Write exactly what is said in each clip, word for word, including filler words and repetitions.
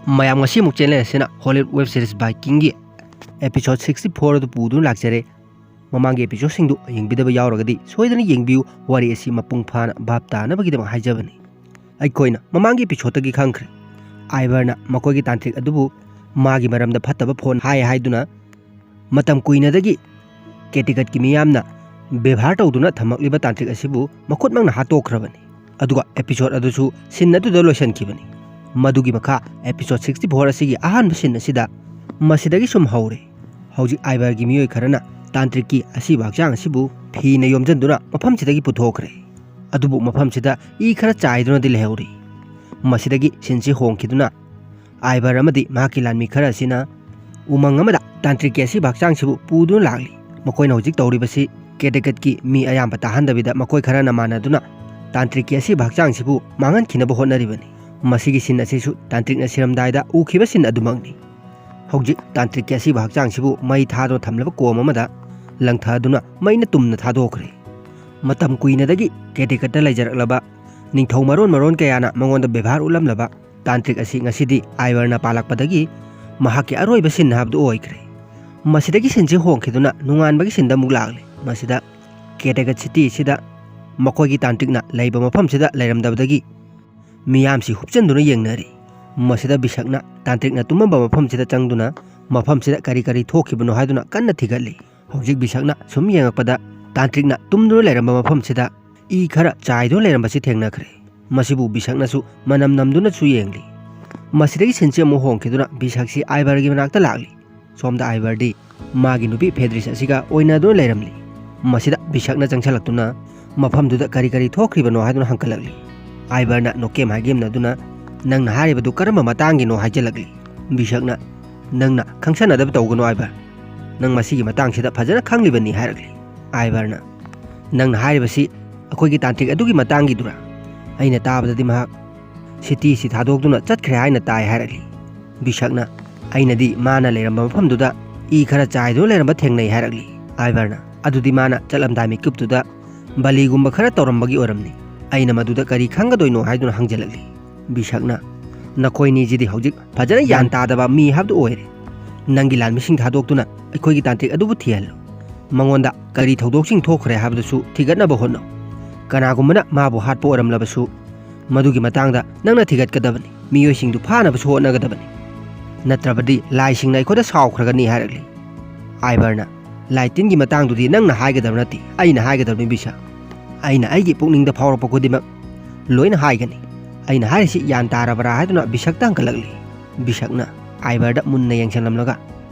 ꯃꯌꯥꯝ, ꯉꯁꯤ ꯑꯃꯨꯛ ꯆꯦꯅꯦꯜ ꯑꯁꯤꯅ Hollywood web series Vikingꯒꯤ episode sixty four ꯑꯗꯨ ꯄꯨꯗꯨꯅ ꯂꯥꯛꯆꯔꯦ꯫ ꯃꯃꯥꯡꯒꯤ episodeꯁꯤꯡꯗꯨ ꯌꯦꯡꯕꯤꯗꯕ ꯌꯥꯎꯔꯒꯗꯤ ꯁꯣꯏꯗꯅ ꯌꯦꯡꯕꯤꯌꯨ, ꯋꯥꯔꯤ ꯑꯁꯤ ꯃꯄꯨꯡ ꯐꯥꯅ ꯚꯥꯞ ꯇꯥꯅꯕꯒꯤꯗꯃꯛ ꯍꯥꯏꯖꯕꯅꯤ꯫ ꯑꯩꯈꯣꯏꯅ ꯃꯃꯥꯡꯒꯤ episodeꯇꯒꯤ ꯈꯪꯈ꯭ꯔꯦ, ꯑꯥꯏꯚꯔꯅ ꯃꯈꯣꯏꯒꯤ ꯇꯥꯟꯇ꯭ꯔꯤꯛ ꯑꯗꯨꯕꯨ ꯃꯥꯒꯤ ꯃꯔꯝꯗ ꯐꯠꯇꯕ ꯐꯣꯟ ꯍꯥꯏ ꯍꯥꯏꯗꯨꯅ ꯃꯇꯝ ꯀꯨꯏꯅꯗꯒꯤ ꯀꯦꯇꯤꯀꯠꯀꯤ ꯃꯤꯌꯥꯝꯅ ꯕꯦꯕꯥꯔ ꯇꯧꯗꯨꯅ ꯊꯝꯃꯛꯂꯤꯕ ꯇꯥꯟꯇ꯭ꯔꯤꯛ ꯑꯁꯤꯕꯨ ꯃꯈꯨꯠꯃꯛꯅ ꯍꯥꯠꯇꯣꯛꯈ꯭ꯔꯕꯅꯤ꯫ ꯑꯗꯨꯒ episode ꯑꯗꯨꯁꯨ scene ꯑꯗꯨꯗ ꯂꯣꯏꯁꯤꯟꯈꯤꯕꯅꯤ꯫ ꯃꯗꯨꯒꯤ ꯃꯈꯥ episode sixty four ꯑꯁꯤꯒꯤ ꯑꯍꯥꯟꯕ scene ꯑꯁꯤꯗ ꯃꯁꯤꯗꯒꯤ ꯁꯨꯝ ꯍꯧꯔꯦ꯫ ꯍꯧꯖꯤꯛ ꯑꯥꯏꯚꯔꯒꯤ ꯃꯤꯑꯣꯏ ꯈꯔꯅ ꯇꯥꯟꯇ꯭ꯔꯤꯛꯀꯤ ꯑꯁꯤꯕ ꯍꯛꯆꯥꯡ ꯑꯁꯤꯕꯨ ꯐꯤꯅ ꯌꯣꯝꯁꯤꯟꯗꯨꯅ ꯃꯐꯝꯁꯤꯗꯒꯤ ꯄꯨꯊꯣꯛꯈ꯭ꯔꯦ꯫ ꯑꯗꯨꯕꯨ ꯃꯐꯝꯁꯤꯗ ꯏ ꯈꯔ ꯆꯥꯏꯗꯨꯅꯗꯤ ꯂꯩꯍꯧꯔꯤ꯫ ꯃꯁꯤꯗꯒꯤ sceneꯁꯤ ꯍꯣꯡꯈꯤꯗꯨꯅ ꯑꯥꯏꯚꯔ ꯑꯃꯗꯤ ꯃꯍꯥꯛꯀꯤ ꯂꯥꯟꯃꯤ ꯈꯔ ꯑꯁꯤꯅ ꯎꯃꯪ ꯑꯃꯗ ꯇꯥꯟꯇ꯭ꯔꯤꯛꯀꯤ ꯑꯁꯤꯕ ꯍꯛꯆꯥꯡꯁꯤꯕꯨ ꯄꯨꯗꯨꯅ ꯂꯥꯛꯂꯤ꯫ ꯃꯈꯣꯏꯅ ꯍꯧꯖꯤꯛ ꯇꯧꯔꯤꯕꯁꯤ ꯀꯦꯇꯦꯀꯠꯀꯤ ꯃꯤ ꯑꯌꯥꯝꯕ ꯇꯥꯍꯟꯗꯕꯤꯗ ꯃꯈꯣꯏ ꯈꯔꯅ ꯃꯥꯟꯅꯗꯨꯅ ꯇꯥꯟꯇ꯭ꯔꯤꯛꯀꯤ ꯑꯁꯤꯕ ꯍꯛꯆꯥꯡꯁꯤꯕꯨ ꯃꯥꯡꯍꯟꯈꯤꯅꯕ ꯍꯣꯠꯅꯔꯤꯕꯅꯤ꯫ ꯃꯁꯤꯒꯤ scene ꯑꯁꯤꯁꯨ ꯇꯥꯟꯇ꯭ꯔꯤꯛꯅ ꯁꯤꯔꯝꯗꯥꯏꯗ ꯎꯈꯤꯕ scene ꯑꯗꯨꯃꯛꯅꯤ꯫ ꯍꯧꯖꯤꯛ ꯇꯥꯟꯇ꯭ꯔꯤꯛꯀꯤ ꯑꯁꯤꯕ ꯍꯛꯆꯥꯡꯁꯤꯕꯨ ꯃꯩ ꯊꯥꯗꯨꯅ ꯊꯝꯂꯕ ꯀꯣꯝ ꯑꯃꯗ ꯂꯪꯊꯗꯨꯅ ꯃꯩꯅ ꯇꯨꯝꯅ ꯊꯥꯗꯣꯛꯈ꯭ꯔꯦ꯫ ꯃꯇꯝ ꯀꯨꯏꯅꯗꯒꯤ ꯀꯦꯇꯦꯀꯠꯇ ꯂꯩꯖꯔꯛꯂꯕ ꯅꯤꯡꯊꯧ ꯃꯔꯣꯟ ꯃꯔꯣꯟ ꯀꯌꯥꯅ ꯃꯉꯣꯟꯗ ꯕꯦꯕꯥꯔ ꯎꯠꯂꯝꯂꯕ ꯇꯥꯟꯇ꯭ꯔꯤꯛ ꯑꯁꯤ ꯉꯁꯤꯗꯤ ꯑꯥꯏꯚꯔꯅ ꯄꯥꯜꯂꯛꯄꯗꯒꯤ ꯃꯍꯥꯛꯀꯤ ꯑꯔꯣꯏꯕ scene ꯍꯥꯏꯕꯗꯨ ꯑꯣꯏꯈ꯭ꯔꯦ꯫ ꯃꯁꯤꯗꯒꯤ sceneꯁꯤ ꯍꯣꯡꯈꯤꯗꯨꯅ ꯅꯣꯡꯉꯥꯟꯕꯒꯤ sceneꯗ ꯑꯃꯨꯛ ꯂꯥꯛꯂꯤ꯫ ꯃꯁꯤꯗ ꯀꯦꯇꯦꯀꯠ city ꯑꯁꯤꯗ ꯃꯈꯣꯏꯒꯤ ꯇꯥꯟꯇ꯭ꯔꯤꯛꯅ ꯂꯩꯕ ꯃꯐꯝꯁꯤꯗ ꯂꯩꯔꯝꯗꯕꯗꯒꯤ ꯃꯤꯌꯥꯝꯁꯤ ꯍꯨꯞꯆꯤꯟꯗꯨꯅ ꯌꯦꯡꯅꯔꯤ꯫ ꯃꯁꯤꯗ ꯕꯤꯁꯛꯅ ꯇꯥꯟꯇ꯭ꯔꯤꯛꯅ ꯇꯨꯝꯃꯝꯕ ꯃꯐꯝꯁꯤꯗ ꯆꯪꯗꯨꯅ ꯃꯐꯝꯁꯤꯗ ꯀꯔꯤ ꯀꯔꯤ ꯊꯣꯛꯈꯤꯕꯅꯣ ꯍꯥꯏꯗꯨꯅ ꯀꯟꯅ ꯊꯤꯒꯠꯂꯤ꯫ ꯍꯧꯖꯤꯛ ꯕꯤꯁꯛꯅ ꯁꯨꯝ ꯌꯦꯡꯉꯛꯄꯗ ꯇꯥꯟꯇ꯭ꯔꯤꯛꯅ ꯇꯨꯝꯗꯨꯅ ꯂꯩꯔꯝꯕ ꯃꯐꯝꯁꯤꯗ ꯏ ꯈꯔ ꯆꯥꯏꯗꯨꯅ ꯂꯩꯔꯝꯕꯁꯤ ꯊꯦꯡꯅꯈ꯭ꯔꯦ꯫ ꯃꯁꯤꯕꯨ ꯕꯤꯁꯛꯅꯁꯨ ꯃꯅꯝ ꯅꯝꯗꯨꯅꯁꯨ ꯌꯦꯡꯂꯤ꯫ ꯃꯁꯤꯗꯒꯤ sceneꯁꯤ ꯑꯃꯨꯛ ꯍꯣꯡꯈꯤꯗꯨꯅ ꯕꯤꯁꯛꯁꯤ ꯑꯥꯏꯚꯔꯒꯤ ꯃꯅꯥꯛꯇ ꯂꯥꯛꯂꯤ꯫ ꯁꯣꯝꯗ ꯑꯥꯏꯚꯔꯗꯤ ꯃꯥꯒꯤ ꯅꯨꯄꯤ ꯐꯦꯗ꯭ꯔꯤꯁ ꯑꯁꯤꯒ ꯑꯣꯏꯅꯗꯨꯅ ꯂꯩꯔꯝꯂꯤ꯫ ꯃꯁꯤꯗ ꯕꯤꯁꯛꯅ ꯆꯪꯁꯤꯜꯂꯛꯇꯨꯅ ꯃꯐꯝꯗꯨꯗ ꯀꯔꯤ ꯀꯔꯤ ꯊꯣꯛꯈ꯭ꯔꯤꯕꯅꯣ ꯍꯥꯏꯗꯨꯅ ꯍꯪꯀꯠꯂꯛꯂꯤ꯫ ꯑꯥꯏꯚꯔꯅ ꯅꯣꯛꯀꯦꯝ ꯍꯥꯏꯒꯦꯝꯅꯗꯨꯅ, "ꯅꯪꯅ ꯍꯥꯏꯔꯤꯕꯗꯨ ꯀꯔꯝꯕ ꯃꯇꯥꯡꯒꯤꯅꯣ?" ꯍꯥꯏꯖꯤꯜꯂꯛꯂꯤ꯫ ꯕꯤꯁꯛꯅ, "ꯅꯪꯅ ꯈꯪꯁꯟꯅꯗꯕ ꯇꯧꯒꯅꯨ ꯑꯥꯏꯚꯔ꯫ ꯅꯪ ꯃꯁꯤꯒꯤ ꯃꯇꯥꯡꯁꯤꯗ ꯐꯖꯅ ꯈꯪꯂꯤꯕꯅꯤ," ꯍꯥꯏꯔꯛꯂꯤ꯫ ꯑꯥꯏꯚꯔꯅ, "ꯅꯪꯅ ꯍꯥꯏꯔꯤꯕꯁꯤ ꯑꯩꯈꯣꯏꯒꯤ ꯇꯥꯟꯇ꯭ꯔꯤꯛ ꯑꯗꯨꯒꯤ ꯃꯇꯥꯡꯒꯤꯗꯨꯔꯥ? ꯑꯩꯅ ꯇꯥꯕꯗꯗꯤ ꯃꯍꯥꯛ city ꯑꯁꯤ ꯊꯥꯗꯣꯛꯇꯨꯅ ꯆꯠꯈ꯭ꯔꯦ ꯍꯥꯏꯅ ꯇꯥꯏ," ꯍꯥꯏꯔꯛꯂꯤ꯫ ꯕꯤꯁꯛꯅ, "ꯑꯩꯅꯗꯤ ꯃꯥꯅ ꯂꯩꯔꯝꯕ ꯃꯐꯝꯗꯨꯗ ꯏ ꯈꯔ ꯆꯥꯏꯗꯨꯅ ꯂꯩꯔꯝꯕ ꯊꯦꯡꯅꯩ," ꯍꯥꯏꯔꯛꯂꯤ꯫ ꯑꯥꯏꯚꯔꯅ, "ꯑꯗꯨꯗꯤ ꯃꯥꯅ ꯆꯠꯂꯝꯗꯥꯏ ꯃꯤꯀꯨꯞꯇꯨꯗ ꯕꯂꯤꯒꯨꯝꯕ ꯈꯔ ꯇꯧꯔꯝꯕꯒꯤ ꯑꯣꯏꯔꯝꯅꯤ꯫ ꯑꯩꯅ ꯃꯗꯨꯗ ꯀꯔꯤ ꯈꯪꯒꯗꯣꯏꯅꯣ?" ꯍꯥꯏꯗꯨꯅ ꯍꯪꯖꯤꯜꯂꯛꯂꯤ꯫ ꯕꯤꯁꯛꯅ, ꯅꯈꯣꯏꯅꯤꯁꯤꯗꯤ ꯍꯧꯖꯤꯛ ꯐꯖꯅ ꯒ꯭ꯌꯥꯟ ꯇꯥꯗꯕ ꯃꯤ ꯍꯥꯏꯕꯗꯨ ꯑꯣꯏꯔꯦ꯫ ꯅꯪꯒꯤ ꯂꯥꯟꯃꯤꯁꯤꯡ ꯊꯥꯗꯣꯛꯇꯨꯅ ꯑꯩꯈꯣꯏꯒꯤ ꯇꯥꯟꯇ꯭ꯔꯤꯛ ꯑꯗꯨꯕꯨ ꯊꯤꯍꯜꯂꯨ꯫ ꯃꯉꯣꯟꯗ ꯀꯔꯤ ꯊꯧꯗꯣꯛꯁꯤꯡ ꯊꯣꯛꯈ꯭ꯔꯦ ꯍꯥꯏꯕꯗꯨꯁꯨ ꯊꯤꯒꯠꯅꯕ ꯍꯣꯠꯅꯧ꯫ ꯀꯅꯥꯒꯨꯝꯕꯅ ꯃꯥꯕꯨ ꯍꯥꯠꯄ ꯑꯣꯏꯔꯝꯂꯕꯁꯨ, ꯃꯗꯨꯒꯤ ꯃꯇꯥꯡꯗ ꯅꯪꯅ ꯊꯤꯒꯠꯀꯗꯕꯅꯤ꯫ ꯃꯤꯑꯣꯏꯁꯤꯡꯗꯨ ꯐꯥꯅꯕꯁꯨ ꯍꯣꯠꯅꯒꯗꯕꯅꯤ꯫ ꯅꯠꯇ꯭ꯔꯕꯗꯤ ꯂꯥꯏꯁꯤꯡꯅ ꯑꯩꯈꯣꯏꯗ ꯁꯥꯎꯈ꯭ꯔꯒꯅꯤ ꯍꯥꯏꯔꯛꯂꯤ꯫ ꯑꯥꯏꯕꯔꯅ, ꯂꯥꯏ ꯇꯤꯟꯒꯤ ꯃꯇꯥꯡꯗꯨꯗꯤ ꯅꯪꯅ ꯍꯥꯏꯒꯗꯕ ꯅꯠꯇꯦ, ꯑꯩꯅ ꯍꯥꯏꯒꯗꯕꯅꯤ ꯕꯤꯁꯛ꯫ ꯑꯩꯅ ꯑꯩꯒꯤ ꯄꯨꯛꯅꯤꯡꯗ ꯐꯥꯎꯔꯛꯄ ꯈꯨꯗꯤꯡꯃꯛ ꯂꯣꯏꯅ ꯍꯥꯏꯒꯅꯤ꯫ ꯑꯩꯅ ꯍꯥꯏꯔꯤꯁꯤ ꯒ꯭ꯌꯥꯟ ꯇꯥꯔꯕ꯭ꯔꯥ ꯍꯥꯏꯗꯨꯅ ꯕꯤꯁꯛꯇ ꯍꯪꯒꯠꯂꯛꯂꯤ꯫ ꯕꯤꯁꯛꯅ ꯑꯥꯏꯕꯔꯗ ꯃꯨꯟꯅ ꯌꯦꯡꯁꯤꯜꯂꯝꯂꯒ,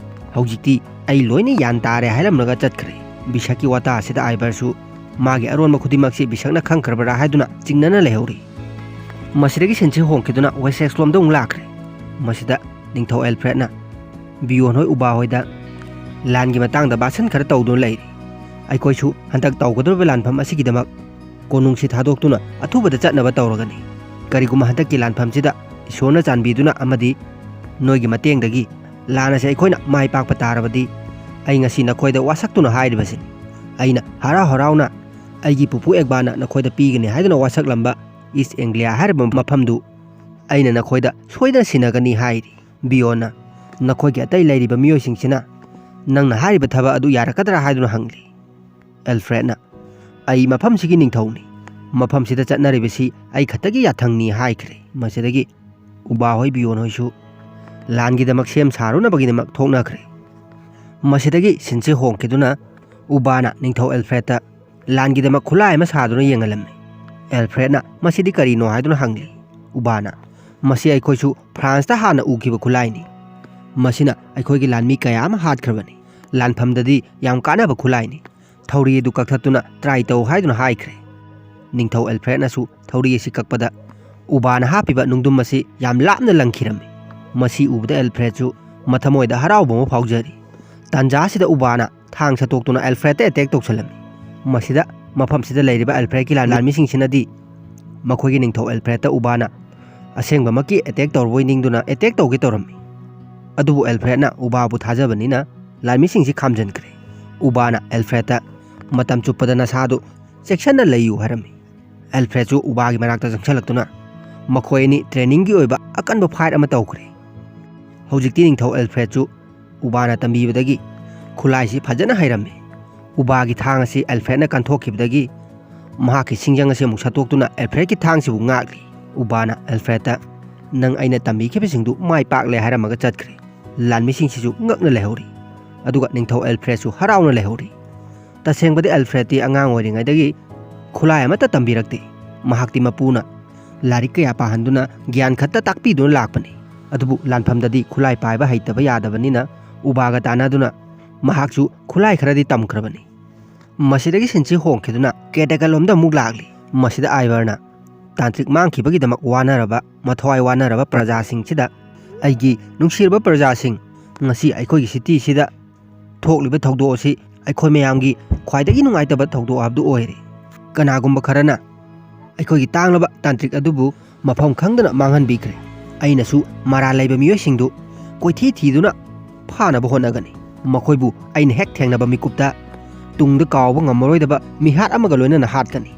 "ꯍꯧꯖꯤꯛꯇꯤ ꯑꯩ ꯂꯣꯏꯅ ꯒ꯭ꯌꯥꯟ ꯇꯥꯔꯦ" ꯍꯥꯏꯔꯝꯂꯒ ꯆꯠꯈ꯭ꯔꯦ꯫ ꯕꯤꯁꯛꯀꯤ ꯋꯥꯇꯥ ꯑꯁꯤꯗ ꯑꯥꯏꯕꯔꯁꯨ ꯃꯥꯒꯤ ꯑꯔꯣꯟꯕ ꯈꯨꯗꯤꯡꯃꯛꯁꯤ ꯕꯤꯁꯛꯅ ꯈꯪꯈ꯭ꯔꯕ꯭ꯔꯥ ꯍꯥꯏꯗꯨꯅ ꯆꯤꯡꯅꯅ ꯂꯩꯍꯧꯔꯤ꯫ ꯃꯁꯤꯗꯒꯤ ꯁꯤꯟꯁꯤ ꯍꯣꯡꯈꯤꯗꯨꯅ ꯋꯦꯁꯦꯛꯁꯂꯣꯝꯗ ꯑꯃꯨꯛ ꯂꯥꯛꯈ꯭ꯔꯦ꯫ ꯃꯁꯤꯗ ꯅꯤꯡꯊꯧ ꯑꯦꯜꯐ꯭ꯔꯦꯗꯅ ꯕꯤꯌꯣꯟ ꯍꯣꯏ ꯎꯕꯥ ꯍꯣꯏꯗ ꯂꯥꯟꯒꯤ ꯃꯇꯥꯡꯗ ꯚꯥꯁꯟ ꯈꯔ ꯇꯧꯗꯨꯅ ꯂꯩꯔꯤ꯫ "ꯑꯩꯈꯣꯏꯁꯨ ꯍꯟꯗꯛ ꯇꯧꯒꯗꯧꯔꯤꯕ ꯂꯥꯟꯐꯝ ꯑꯁꯤꯒꯤꯗꯃꯛ ꯀꯣꯅꯨꯡꯁꯤ ꯊꯥꯗꯣꯛꯇꯨꯅ ꯑꯊꯨꯕꯗ ꯆꯠꯅꯕ ꯇꯧꯔꯒꯅꯤ꯫ ꯀꯔꯤꯒꯨꯝꯕ ꯍꯟꯗꯛꯀꯤ ꯂꯥꯟꯐꯝꯁꯤꯗ ꯏꯁꯣꯔꯅ ꯆꯥꯟꯕꯤꯗꯨꯅ ꯑꯃꯗꯤ ꯅꯣꯏꯒꯤ ꯃꯇꯦꯡꯗꯒꯤ ꯂꯥꯟ ꯑꯁꯤ ꯑꯩꯈꯣꯏꯅ ꯃꯥꯏ ꯄꯥꯛꯄ ꯇꯥꯔꯕꯗꯤ, ꯑꯩ ꯉꯁꯤ ꯅꯈꯣꯏꯗ ꯋꯥꯁꯛꯇꯨꯅ ꯍꯥꯏꯔꯤꯕꯁꯤꯅꯤ꯫ ꯑꯩꯅ ꯍꯔꯥꯎ ꯍꯔꯥꯎꯅ ꯑꯩꯒꯤ ꯄꯨꯄꯨ ꯑꯦꯛꯕꯥꯅ ꯅꯈꯣꯏꯗ ꯄꯤꯒꯅꯤ ꯍꯥꯏꯗꯨꯅ ꯋꯥꯁꯛꯂꯝꯕ ꯏꯁ ꯑꯦꯡꯒ꯭ꯂꯤꯌꯥ ꯍꯥꯏꯔꯤꯕ ꯃꯐꯝꯗꯨ ꯑꯩꯅ ꯅꯈꯣꯏꯗ ꯁꯣꯏꯗꯅ ꯁꯤꯟꯅꯒꯅꯤ" ꯍꯥꯏꯔꯤ꯫ ꯕꯤꯌꯣꯟꯅ, "ꯅꯈꯣꯏꯒꯤ ꯑꯇꯩ ꯂꯩꯔꯤꯕ ꯃꯤꯑꯣꯏꯁꯤꯡꯁꯤꯅ ꯅꯪꯅ ꯍꯥꯏꯔꯤꯕ ꯊꯕꯛ ꯑꯗꯨ ꯌꯥꯔꯛꯀꯗ꯭ꯔꯥ?" ꯍꯥꯏꯗꯨꯅ ꯍꯪꯂꯤ꯫ ꯑꯦꯜꯐ꯭ꯔꯦꯗꯅ, "ꯑꯩ ꯃꯐꯝꯁꯤꯒꯤ ꯅꯤꯡꯊꯧꯅꯤ, ꯃꯐꯝꯁꯤꯗ ꯆꯠꯅꯔꯤꯕꯁꯤ ꯑꯩ ꯈꯛꯇꯒꯤ ꯌꯥꯊꯪꯅꯤ" ꯍꯥꯏꯈ꯭ꯔꯦ꯫ ꯃꯁꯤꯗꯒꯤ ꯎꯕꯥ ꯍꯣꯏ ꯕꯤꯌꯣꯟ ꯍꯣꯏꯁꯨ ꯂꯥꯟꯒꯤꯗꯃꯛ ꯁꯦꯝ ꯁꯥꯔꯨꯅꯕꯒꯤꯗꯃꯛ ꯊꯣꯛꯅꯈ꯭ꯔꯦ꯫ ꯃꯁꯤꯗꯒꯤ ꯁꯤꯟꯁꯦ ꯍꯣꯡꯈꯤꯗꯨꯅ ꯎꯕꯥꯅ ꯅꯤꯡꯊꯧ ꯑꯦꯜꯐ꯭ꯔꯦꯗꯇ ꯂꯥꯟꯒꯤꯗꯃꯛ ꯈꯨꯠꯂꯥꯏ ꯑꯃ ꯁꯥꯗꯨꯅ ꯌꯦꯡꯍꯜꯂꯝꯃꯤ꯫ ꯑꯦꯜꯐ꯭ꯔꯦꯗꯅ, "ꯃꯁꯤꯗꯤ ꯀꯔꯤꯅꯣ?" ꯍꯥꯏꯗꯨꯅ ꯍꯪꯂꯤ꯫ ꯎꯕꯥꯅ, "ꯃꯁꯤ ꯑꯩꯈꯣꯏꯁꯨ ꯐ꯭ꯔꯥꯟꯁꯇ ꯍꯥꯟꯅ ꯎꯈꯤꯕ ꯈꯨꯠꯂꯥꯏꯅꯤ꯫ ꯃꯁꯤꯅ ꯑꯩꯈꯣꯏꯒꯤ ꯂꯥꯟꯃꯤ ꯀꯌꯥ ꯑꯃ ꯍꯥꯠꯈ꯭ꯔꯕꯅꯤ꯫ ꯂꯥꯟꯐꯝꯗꯗꯤ ꯌꯥꯝ ꯀꯥꯟꯅꯕ ꯈꯨꯠꯂꯥꯏꯅꯤ꯫ ꯊꯧꯔꯤ ꯑꯗꯨ ꯀꯛꯊꯠꯇꯨꯅ ꯇ꯭ꯔꯥꯏ ꯇꯧ" ꯍꯥꯏꯗꯨꯅ ꯍꯥꯏꯈ꯭ꯔꯦ꯫ ꯅꯤꯡꯊꯧ ꯑꯦꯜꯐ꯭ꯔꯦꯗꯅꯁꯨ ꯊꯧꯔꯤ ꯑꯁꯤ ꯀꯛꯄꯗ ꯎꯕꯥꯅ ꯍꯥꯞꯄꯤꯕ ꯅꯨꯡꯗꯨꯝ ꯑꯁꯤ ꯌꯥꯝ ꯂꯥꯞꯅ ꯂꯪꯈꯤꯔꯝꯃꯤ꯫ ꯃꯁꯤ ꯎꯕꯗ ꯑꯦꯜꯐ꯭ꯔꯦꯗꯁꯨ ꯃꯊꯃꯣꯏꯗ ꯍꯔꯥꯎꯕ ꯑꯃ ꯐꯥꯎꯖꯔꯤ꯫ ꯇꯥꯟꯖꯥ ꯑꯁꯤꯗ ꯎꯕꯥꯅ ꯊꯥꯡ ꯁꯠꯇꯣꯛꯇꯨꯅ ꯑꯦꯜꯐ꯭ꯔꯦꯗꯇ ꯑꯦꯇꯦꯛ ꯇꯧꯁꯜꯂꯝꯃꯤ꯫ ꯃꯁꯤꯗ ꯃꯐꯝꯁꯤꯗ ꯂꯩꯔꯤꯕ ꯑꯦꯜꯐ꯭ꯔꯦꯗꯀꯤ ꯂꯥꯟ-, ꯂꯥꯟꯃꯤꯁꯤꯡꯁꯤꯅꯗꯤ ꯃꯈꯣꯏꯒꯤ ꯅꯤꯡꯊꯧ ꯑꯦꯜꯐ꯭ꯔꯦꯗꯇ ꯎꯕꯥꯅ ꯑꯁꯦꯡꯕꯃꯛꯀꯤ ꯑꯦꯇꯦꯛ ꯇꯧꯔꯕꯣꯏ ꯅꯤꯡꯗꯨꯅ ꯑꯦꯇꯦꯛ ꯇꯧꯒꯦ ꯇꯧꯔꯝꯃꯤ꯫ ꯑꯗꯨꯕꯨ ꯑꯦꯜꯐ꯭ꯔꯦꯗꯅ ꯎꯕꯥꯕꯨ ꯊꯥꯖꯕꯅꯤꯅ ꯂꯥꯟꯃꯤꯁꯤꯡꯁꯤ ꯈꯥꯝꯖꯟꯈ꯭ꯔꯦ꯫ ꯎꯕꯥꯅ ꯑꯦꯜꯐ꯭ꯔꯦꯗꯇ "ꯃꯇꯝ ꯆꯨꯞꯄꯗ ꯅꯁꯥꯗꯨ ꯆꯦꯛꯁꯤꯟꯅ ꯂꯩꯌꯨ" ꯍꯥꯏꯔꯝꯃꯤ꯫ ꯑꯦꯜꯐ꯭ꯔꯦꯗꯁꯨ ꯎꯕꯥꯒꯤ ꯃꯅꯥꯛꯇ ꯆꯪꯁꯤꯜꯂꯛꯇꯨꯅ, ꯃꯈꯣꯏ ꯑꯅꯤ ꯇ꯭ꯔꯦꯅꯤꯡꯒꯤ ꯑꯣꯏꯕ ꯑꯀꯟꯕ ꯐꯥꯏꯠ ꯑꯃ ꯇꯧꯈ꯭ꯔꯦ꯫ ꯍꯧꯖꯤꯛꯇꯤ ꯅꯤꯡꯊꯧ ꯑꯦꯜꯐ꯭ꯔꯦꯗꯁꯨ ꯎꯕꯥꯅ ꯇꯝꯕꯤꯕꯗꯒꯤ ꯈꯨꯠꯂꯥꯏꯁꯤ ꯐꯖꯅ ꯍꯩꯔꯝꯃꯤ꯫ ꯎꯕꯥꯒꯤ ꯊꯥꯡ ꯑꯁꯤ ꯑꯦꯜꯐ꯭ꯔꯦꯗꯅ ꯀꯟꯊꯣꯛꯈꯤꯕꯗꯒꯤ ꯃꯍꯥꯛꯀꯤ ꯁꯤꯡꯖꯪ ꯑꯁꯤ ꯑꯃꯨꯛ ꯁꯠꯇꯣꯛꯇꯨꯅ ꯑꯦꯜꯐ꯭ꯔꯦꯗꯀꯤ ꯊꯥꯡꯁꯤꯕꯨ ꯉꯥꯛꯂꯤ꯫ ꯎꯕꯥꯅ ꯑꯦꯜꯐ꯭ꯔꯦꯗꯇ, "ꯅꯪ ꯑꯩꯅ ꯇꯝꯕꯤꯈꯤꯕꯁꯤꯡꯗꯨ ꯃꯥꯏ ꯄꯥꯛꯂꯦ" ꯍꯥꯏꯔꯝꯃꯒ ꯆꯠꯈ꯭ꯔꯦ꯫ ꯂꯥꯟꯃꯤꯁꯤꯡꯁꯤꯁꯨ ꯉꯛꯅ ꯂꯩꯍꯧꯔꯤ꯫ ꯑꯗꯨꯒ ꯅꯤꯡꯊꯧ ꯑꯦꯜꯐ꯭ꯔꯦꯗꯁꯨ ꯍꯔꯥꯎꯅ ꯂꯩꯍꯧꯔꯤ꯫ ꯇꯁꯦꯡꯕꯗꯤ ꯑꯦꯜꯐ꯭ꯔꯦꯗꯇꯤ ꯑꯉꯥꯡ ꯑꯣꯏꯔꯤꯉꯩꯗꯒꯤ ꯈꯨꯠꯂꯥꯏ ꯑꯃꯠꯇ ꯇꯝꯕꯤꯔꯛꯇꯦ꯫ ꯃꯍꯥꯛꯇꯤ ꯃꯄꯨꯅ ꯂꯥꯏꯔꯤꯛ ꯀꯌꯥ ꯄꯥꯍꯟꯗꯨꯅ ꯒ꯭ꯌꯥꯟ ꯈꯛꯇ ꯇꯥꯛꯄꯤꯗꯨꯅ ꯂꯥꯛꯄꯅꯤ꯫ ꯑꯗꯨꯕꯨ ꯂꯥꯟꯐꯝꯗꯗꯤ ꯈꯨꯠꯂꯥꯏ ꯄꯥꯏꯕ ꯍꯩꯇꯕ ꯌꯥꯗꯕꯅꯤꯅ ꯎꯕꯥꯒ ꯇꯥꯟꯅꯗꯨꯅ ꯃꯍꯥꯛꯁꯨ ꯈꯨꯠꯂꯥꯏ ꯈꯔꯗꯤ ꯇꯝꯈ꯭ꯔꯕꯅꯤ꯫ ꯃꯁꯤꯗꯒꯤ ꯁꯤꯟꯁꯤ ꯍꯣꯡꯈꯤꯗꯨꯅ ꯀꯦꯇꯦꯀꯜꯂꯣꯝꯗ ꯑꯃꯨꯛ ꯂꯥꯛꯂꯤ꯫ ꯃꯁꯤꯗ ꯑꯥꯏꯚꯔꯅ ꯇꯥꯟꯇ꯭ꯔꯤꯛ ꯃꯥꯡꯈꯤꯕꯒꯤꯗꯃꯛ ꯋꯥꯅꯔꯕ, ꯃꯊꯋꯥꯏ ꯋꯥꯅꯔꯕ ꯄ꯭ꯔꯖꯥꯁꯤꯡꯁꯤꯗ, "ꯑꯩꯒꯤ ꯅꯨꯡꯁꯤꯔꯕ ꯄ꯭ꯔꯖꯥꯁꯤꯡ, ꯉꯁꯤ ꯑꯩꯈꯣꯏꯒꯤ ꯁꯤꯇꯤꯁꯤꯗ ꯊꯣꯛꯂꯤꯕ ꯊꯧꯗꯣꯛ ꯑꯁꯤ ꯑꯩꯈꯣꯏ ꯃꯌꯥꯝꯒꯤ ꯈ꯭ꯋꯥꯏꯗꯒꯤ ꯅꯨꯡꯉꯥꯏꯇꯕ ꯊꯧꯗꯣꯛ ꯍꯥꯏꯕꯗꯨ ꯑꯣꯏꯔꯦ꯫ ꯀꯅꯥꯒꯨꯝꯕ ꯈꯔꯅ ꯑꯩꯈꯣꯏꯒꯤ ꯇꯥꯡꯂꯕ ꯇꯥꯟꯇ꯭ꯔꯤꯛ ꯑꯗꯨꯕꯨ ꯃꯐꯝ ꯈꯪꯗꯅ ꯃꯥꯡꯍꯟꯕꯤꯈ꯭ꯔꯦ꯫ ꯑꯩꯅꯁꯨ ꯃꯔꯥꯜ ꯂꯩꯕ ꯃꯤꯑꯣꯏꯁꯤꯡꯗꯨ ꯀꯣꯏꯊꯤ ꯊꯤꯗꯨꯅ ꯐꯥꯅꯕ ꯍꯣꯠꯅꯒꯅꯤ꯫ ꯃꯈꯣꯏꯕꯨ ꯑꯩꯅ ꯍꯦꯛ ꯊꯦꯡꯅꯕ ꯃꯤꯀꯨꯞꯇ ꯇꯨꯡꯗ ꯀꯥꯎꯕ ꯉꯝꯃꯔꯣꯏꯗꯕ ꯃꯤꯍꯥꯠ ꯑꯃꯒ ꯂꯣꯏꯅꯅ ꯍꯥꯠꯀꯅꯤ꯫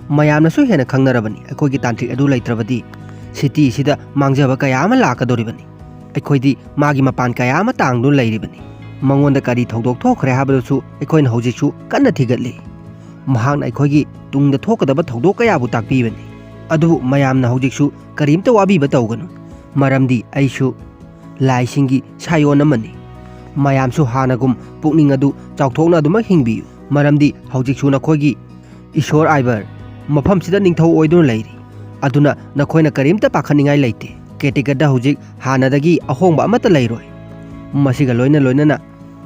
ꯃꯌꯥꯝꯅꯁꯨ ꯍꯦꯟꯅ ꯈꯪꯅꯔꯕꯅꯤ, ꯑꯩꯈꯣꯏꯒꯤ ꯇꯥꯟꯇ꯭ꯔꯤꯛ ꯑꯗꯨ ꯂꯩꯇ꯭ꯔꯕꯗꯤ ꯁꯤꯇꯤ ꯑꯁꯤꯗ ꯃꯥꯡꯖꯕ ꯀꯌꯥ ꯑꯃ ꯂꯥꯛꯀꯗꯧꯔꯤꯕꯅꯤ꯫ ꯑꯩꯈꯣꯏꯗꯤ ꯃꯥꯒꯤ ꯃꯄꯥꯟ ꯀꯌꯥ ꯑꯃ ꯇꯥꯡꯗꯨꯅ ꯂꯩꯔꯤꯕꯅꯤ꯫ ꯃꯉꯣꯟꯗ ꯀꯔꯤ ꯊꯧꯗꯣꯛ ꯊꯣꯛꯈ꯭ꯔꯦ ꯍꯥꯏꯕꯗꯨꯁꯨ ꯑꯩꯈꯣꯏꯅ ꯍꯧꯖꯤꯛꯁꯨ ꯀꯟꯅ ꯊꯤꯒꯠꯂꯤ꯫ ꯃꯍꯥꯛꯅ ꯑꯩꯈꯣꯏꯒꯤ ꯇꯨꯡꯗ ꯊꯣꯛꯀꯗꯕ ꯊꯧꯗꯣꯛ ꯀꯌꯥꯕꯨ ꯇꯥꯛꯄꯤꯕꯅꯤ꯫ ꯑꯗꯨꯕꯨ ꯃꯌꯥꯝꯅ ꯍꯧꯖꯤꯛꯁꯨ ꯀꯔꯤꯝꯇ ꯋꯥꯕꯤꯕ ꯇꯧꯒꯅꯨ, ꯃꯔꯝꯗꯤ ꯑꯩꯁꯨ ꯂꯥꯏꯁꯤꯡꯒꯤ ꯁꯥꯏꯑꯣꯟ ꯑꯃꯅꯤ꯫ ꯃꯌꯥꯝꯁꯨ ꯍꯥꯟꯅꯒꯨꯝ ꯄꯨꯛꯅꯤꯡ ꯑꯗꯨ ꯆꯥꯎꯊꯣꯛꯅ ꯑꯗꯨꯃꯛ ꯍꯤꯡꯕꯤꯌꯨ, ꯃꯔꯝꯗꯤ ꯍꯧꯖꯤꯛꯁꯨ ꯅꯈꯣꯏꯒꯤ ꯏꯁꯣꯔ ꯑꯥꯏꯕꯔ ꯃꯐꯝꯁꯤꯗ ꯅꯤꯡꯊꯧ ꯑꯣꯏꯗꯨꯅ ꯂꯩꯔꯤ꯫ ꯑꯗꯨꯅ ꯅꯈꯣꯏꯅ ꯀꯔꯤꯝꯇ ꯄꯥꯈꯠꯅꯤꯡꯉꯥꯏ ꯂꯩꯇꯦ꯫ ꯀꯦꯇꯤꯀꯠꯇ ꯍꯧꯖꯤꯛ ꯍꯥꯟꯅꯗꯒꯤ ꯑꯍꯣꯡꯕ ꯑꯃꯠꯇ ꯂꯩꯔꯣꯏ꯫ ꯃꯁꯤꯒ ꯂꯣꯏꯅ ꯂꯣꯏꯅꯅ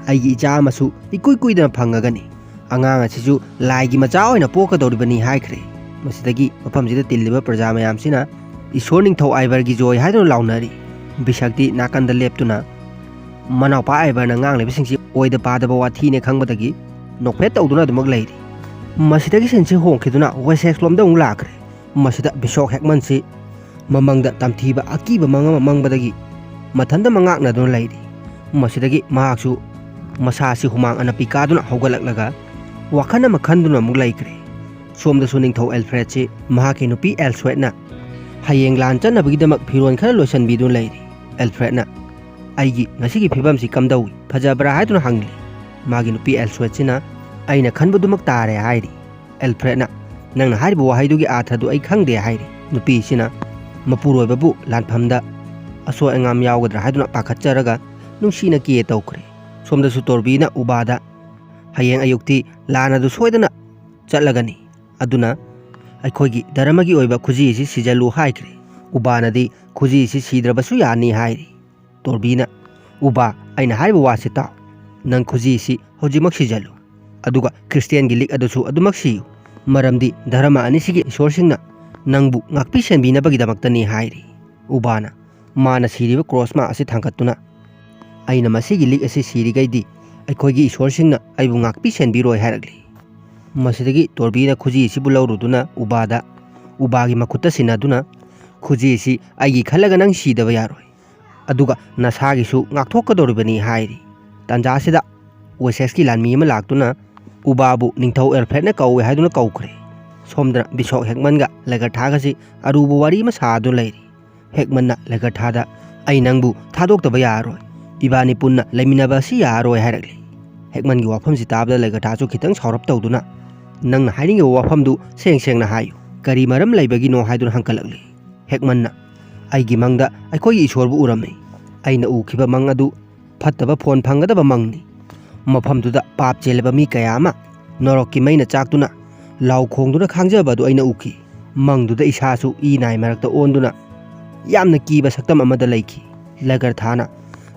ꯑꯩꯒꯤ ꯏꯆꯥ ꯑꯃꯁꯨ ꯏꯀꯨꯏ ꯀꯨꯏꯗꯅ ꯐꯪꯉꯒꯅꯤ꯫ ꯑꯉꯥꯡ ꯑꯁꯤꯁꯨ ꯂꯥꯏꯒꯤ ꯃꯆꯥ ꯑꯣꯏꯅ ꯄꯣꯛꯀꯗꯧꯔꯤꯕꯅꯤ" ꯍꯥꯏꯈ꯭ꯔꯦ꯫ ꯃꯁꯤꯗꯒꯤ ꯃꯐꯝꯁꯤꯗ ꯇꯤꯜꯂꯤꯕ ꯄ꯭ꯔꯖꯥ ꯃꯌꯥꯝꯁꯤꯅ "ꯏꯁꯣꯔ ꯅꯤꯡꯊꯧ ꯑꯥꯏꯕꯔꯒꯤ ꯖꯣꯏ" ꯍꯥꯏꯗꯨꯅ ꯂꯥꯎꯅꯔꯤ꯫ ꯕꯤꯁꯛꯇꯤ ꯅꯥꯀꯟꯗ ꯂꯦꯞꯇꯨꯅ ꯃꯅꯥꯎꯄꯥ ꯑꯥꯏꯕꯔꯅ ꯉꯥꯡꯂꯤꯕꯁꯤꯡꯁꯤ ꯑꯣꯏꯗ ꯄꯥꯗꯕ ꯋꯥꯊꯤꯅꯦ ꯈꯪꯕꯗꯒꯤ ꯅꯣꯛꯐꯦꯠ ꯇꯧꯗꯨꯅ ꯑꯗꯨꯃꯛ ꯂꯩꯔꯤ꯫ ꯃꯁꯤꯗꯒꯤ ꯁꯤꯟꯁꯤ ꯍꯣꯡꯈꯤꯗꯨꯅ ꯋꯦꯁꯦꯛꯁꯂꯣꯝꯗ ꯑꯃꯨꯛ ꯂꯥꯛꯈ꯭ꯔꯦ꯫ ꯃꯁꯤꯗ ꯕꯤꯁꯣꯛ ꯍꯦꯛꯃꯟꯁꯤ ꯃꯃꯪꯗ ꯇꯝꯊꯤꯕ ꯑꯀꯤꯕ ꯃꯪ ꯑꯃ ꯃꯪꯕꯗꯒꯤ ꯃꯊꯟꯇ ꯃꯉꯥꯛꯅꯗꯨꯅ ꯂꯩꯔꯤ꯫ ꯃꯁꯤꯗꯒꯤ ꯃꯍꯥꯛꯁꯨ ꯃꯁꯥ ꯑꯁꯤ ꯍꯨꯃꯥꯡ ꯑꯅꯞꯄꯤ ꯀꯥꯗꯨꯅ ꯍꯧꯒꯠꯂꯛꯂꯒ ꯋꯥꯈꯜ ꯑꯃ ꯈꯟꯗꯨꯅ ꯑꯃꯨꯛ ꯂꯩꯈ꯭ꯔꯦ꯫ ꯁꯣꯝꯗꯁꯨ ꯅꯤꯡꯊꯧ ꯑꯦꯜꯐ꯭ꯔꯦꯗꯁꯤ ꯃꯍꯥꯛꯀꯤ ꯅꯨꯄꯤ ꯑꯦꯜꯁ꯭ꯋꯦꯠꯅ ꯍꯌꯦꯡ ꯂꯥꯟ ꯆꯠꯅꯕꯒꯤꯗꯃꯛ ꯐꯤꯔꯣꯜ ꯈꯔ ꯂꯣꯏꯁꯤꯟꯕꯤꯗꯨꯅ ꯂꯩꯔꯤ꯫ ꯑꯦꯜꯐ꯭ꯔꯦꯗꯅ, "ꯑꯩꯒꯤ ꯉꯁꯤꯒꯤ ꯐꯤꯕꯝꯁꯤ ꯀꯝꯗꯧꯏ? ꯐꯖꯕ꯭ꯔꯥ?" ꯍꯥꯏꯗꯨꯅ ꯍꯪꯂꯤ꯫ ꯃꯥꯒꯤ ꯅꯨꯄꯤ ꯑꯦꯜꯁꯋꯦꯠꯁꯤꯅ, "ꯑꯩꯅ ꯈꯟꯕꯗꯨꯃꯛ ꯇꯥꯔꯦ" ꯍꯥꯏꯔꯤ꯫ ꯑꯦꯜꯐ꯭ꯔꯦꯗꯅ, "ꯅꯪꯅ ꯍꯥꯏꯔꯤꯕ ꯋꯥꯍꯩꯗꯨꯒꯤ ꯑꯥꯔꯊꯗꯨ ꯑꯩ ꯈꯪꯗꯦ" ꯍꯥꯏꯔꯤ꯫ ꯅꯨꯄꯤꯁꯤꯅ, "ꯃꯄꯨꯔꯣꯏꯕꯕꯨ ꯂꯥꯟꯐꯝꯗ ꯑꯁꯣꯏ ꯑꯉꯥꯝ ꯌꯥꯎꯒꯗ꯭ꯔꯥ ꯍꯥꯏꯗꯨꯅ ꯄꯥꯈꯠꯆꯔꯒ ꯅꯨꯡꯁꯤꯅ ꯀꯦ ꯇꯧꯈ꯭ꯔꯦ"꯫ ꯁꯣꯝꯗꯁꯨ ꯇꯣꯔꯕꯤꯅ ꯎꯕꯥꯗ, "ꯍꯌꯦꯡ ꯑꯌꯨꯛꯇꯤ ꯂꯥꯟ ꯑꯗꯨ ꯁꯣꯏꯗꯅ ꯆꯠꯂꯒꯅꯤ, ꯑꯗꯨꯅ ꯑꯩꯈꯣꯏꯒꯤ ꯙꯔꯃꯒꯤ ꯑꯣꯏꯕ ꯈꯨꯖꯤ ꯑꯁꯤ ꯁꯤꯖꯜꯂꯨ" ꯍꯥꯏꯈ꯭ꯔꯦ꯫ ꯎꯕꯥꯅꯗꯤ, "ꯈꯨꯖꯤ ꯑꯁꯤ ꯁꯤꯗ꯭ꯔꯕꯁꯨ ꯌꯥꯅꯤ" ꯍꯥꯏꯔꯤ꯫ ꯇꯣꯔꯕꯤꯅ, "ꯎꯕꯥ, ꯑꯩꯅ ꯍꯥꯏꯔꯤꯕ ꯋꯥꯁꯤ ꯇꯥꯎ꯫ ꯅꯪ ꯈꯨꯖꯤ ꯑꯁꯤ ꯍꯧꯖꯤꯛꯃꯛ ꯁꯤꯖꯜꯂꯨ꯫ ꯑꯗꯨꯒ ꯈ꯭ꯔꯤꯁꯇꯤꯌꯥꯟꯒꯤ ꯂꯤꯛ ꯑꯗꯨꯁꯨ ꯑꯗꯨꯃꯛ ꯁꯤꯌꯨ꯫ ꯃꯔꯝꯗꯤ ꯙꯔꯃ ꯑꯅꯤꯁꯤꯒꯤ ꯏꯁꯣꯔꯁꯤꯡꯅ ꯅꯪꯕꯨ ꯉꯥꯛꯄꯤ ꯁꯦꯟꯕꯤꯅꯕꯒꯤꯗꯃꯛꯇꯅꯤ" ꯍꯥꯏꯔꯤ꯫ ꯎꯕꯥꯅ ꯃꯥꯅ ꯁꯤꯔꯤꯕ ꯀ꯭ꯔꯣꯁ ꯃꯥꯔꯛ ꯑꯁꯤ ꯊꯥꯡꯒꯠꯇꯨꯅ, "ꯑꯩꯅ ꯃꯁꯤꯒꯤ ꯂꯤꯛ ꯑꯁꯤ ꯁꯤꯔꯤꯈꯩꯗꯤ ꯑꯩꯈꯣꯏꯒꯤ ꯏꯁꯣꯔꯁꯤꯡꯅ ꯑꯩꯕꯨ ꯉꯥꯛꯄꯤ ꯁꯦꯟꯕꯤꯔꯣꯏ" ꯍꯥꯏꯔꯛꯂꯤ꯫ ꯃꯁꯤꯗꯒꯤ ꯇꯣꯔꯕꯤꯅ ꯈꯨꯖꯤ ꯑꯁꯤꯕꯨ ꯂꯧꯔꯨꯗꯨꯅ ꯎꯕꯥꯗ, ꯎꯕꯥꯒꯤ ꯃꯈꯨꯠꯇ ꯁꯤꯟꯅꯗꯨꯅ, "ꯈꯨꯖꯤ ꯑꯁꯤ ꯑꯩꯒꯤ ꯈꯜꯂꯒ ꯅꯪ ꯁꯤꯗꯕ ꯌꯥꯔꯣꯏ, ꯑꯗꯨꯒ ꯅꯁꯥꯒꯤꯁꯨ ꯉꯥꯛꯊꯣꯛꯀꯗꯧꯔꯤꯕꯅꯤ" ꯍꯥꯏꯔꯤ꯫ ꯇꯥꯟꯖꯥꯁꯤꯗ ꯋꯦꯁꯦꯁꯀꯤ ꯂꯥꯟꯃꯤ ꯑꯃ ꯂꯥꯛꯇꯨꯅ ꯎꯕꯥꯕꯨ ꯅꯤꯡꯊꯧ ꯑꯦꯜꯐ꯭ꯔꯦꯗꯅ ꯀꯧꯏ ꯍꯥꯏꯗꯨꯅ ꯀꯧꯈ꯭ꯔꯦ꯫ ꯁꯣꯝꯗꯅ ꯕꯤꯁꯣꯞ ꯍꯦꯛꯃꯟꯒ ꯂꯦꯒꯔꯊꯥꯒꯁꯤ ꯑꯔꯨꯕ ꯋꯥꯔꯤ ꯑꯃ ꯁꯥꯗꯨꯅ ꯂꯩꯔꯤ꯫ ꯍꯦꯛꯃꯟꯅ ꯂꯦꯒꯔꯊꯥꯗ, "ꯑꯩ ꯅꯪꯕꯨ ꯊꯥꯗꯣꯛꯇꯕ ꯌꯥꯔꯔꯣꯏ꯫ ꯏꯕꯥꯅꯤ ꯄꯨꯟꯅ ꯂꯩꯃꯤꯟꯅꯕ ꯑꯁꯤ ꯌꯥꯔꯔꯣꯏ" ꯍꯥꯏꯔꯛꯂꯤ꯫ ꯍꯦꯛꯃꯟꯒꯤ ꯋꯥꯐꯝꯁꯤ ꯇꯥꯕꯗ ꯂꯦꯒꯔꯊꯥꯁꯨ ꯈꯤꯇꯪ ꯁꯥꯎꯔꯞ ꯇꯧꯗꯨꯅ, "ꯅꯪꯅ ꯍꯥꯏꯅꯤꯡꯉꯤꯕ ꯋꯥꯐꯝꯗꯨ ꯁꯦꯡ ꯁꯦꯡꯅ ꯍꯥꯏꯌꯨ꯫ ꯀꯔꯤ ꯃꯔꯝ ꯂꯩꯕꯒꯤꯅꯣ?" ꯍꯥꯏꯗꯨꯅ ꯍꯪꯀꯠꯂꯛꯂꯤ꯫ ꯍꯦꯛꯃꯟꯅ, "ꯑꯩꯒꯤ ꯃꯪꯗ ꯑꯩꯈꯣꯏꯒꯤ ꯏꯁꯣꯔꯕꯨ ꯎꯔꯝꯃꯤ꯫ ꯑꯩꯅ ꯎꯈꯤꯕ ꯃꯪ ꯑꯗꯨ ꯐꯠꯇꯕ ꯐꯣꯟ ꯐꯪꯒꯗꯕ ꯃꯪꯅꯤ꯫ ꯃꯐꯝꯗꯨꯗ ꯄꯥꯞ ꯆꯦꯜꯂꯕ ꯃꯤ ꯀꯌꯥ ꯑꯃ ꯅꯣꯔꯣꯛꯀꯤ ꯃꯩꯅ ꯆꯥꯛꯇꯨꯅ ꯂꯥꯎ ꯈꯣꯡꯗꯨꯅ ꯈꯥꯡꯖꯕ ꯑꯗꯨ ꯑꯩꯅ ꯎꯈꯤ꯫ ꯃꯪꯗꯨꯗ ꯏꯁꯥꯁꯨ ꯏ ꯅꯥꯏ ꯃꯔꯛꯇ ꯑꯣꯟꯗꯨꯅ ꯌꯥꯝꯅ ꯀꯤꯕ ꯁꯛꯇꯝ ꯑꯃꯗ ꯂꯩꯈꯤ"꯫ ꯂꯦꯒꯔꯊꯥꯅ,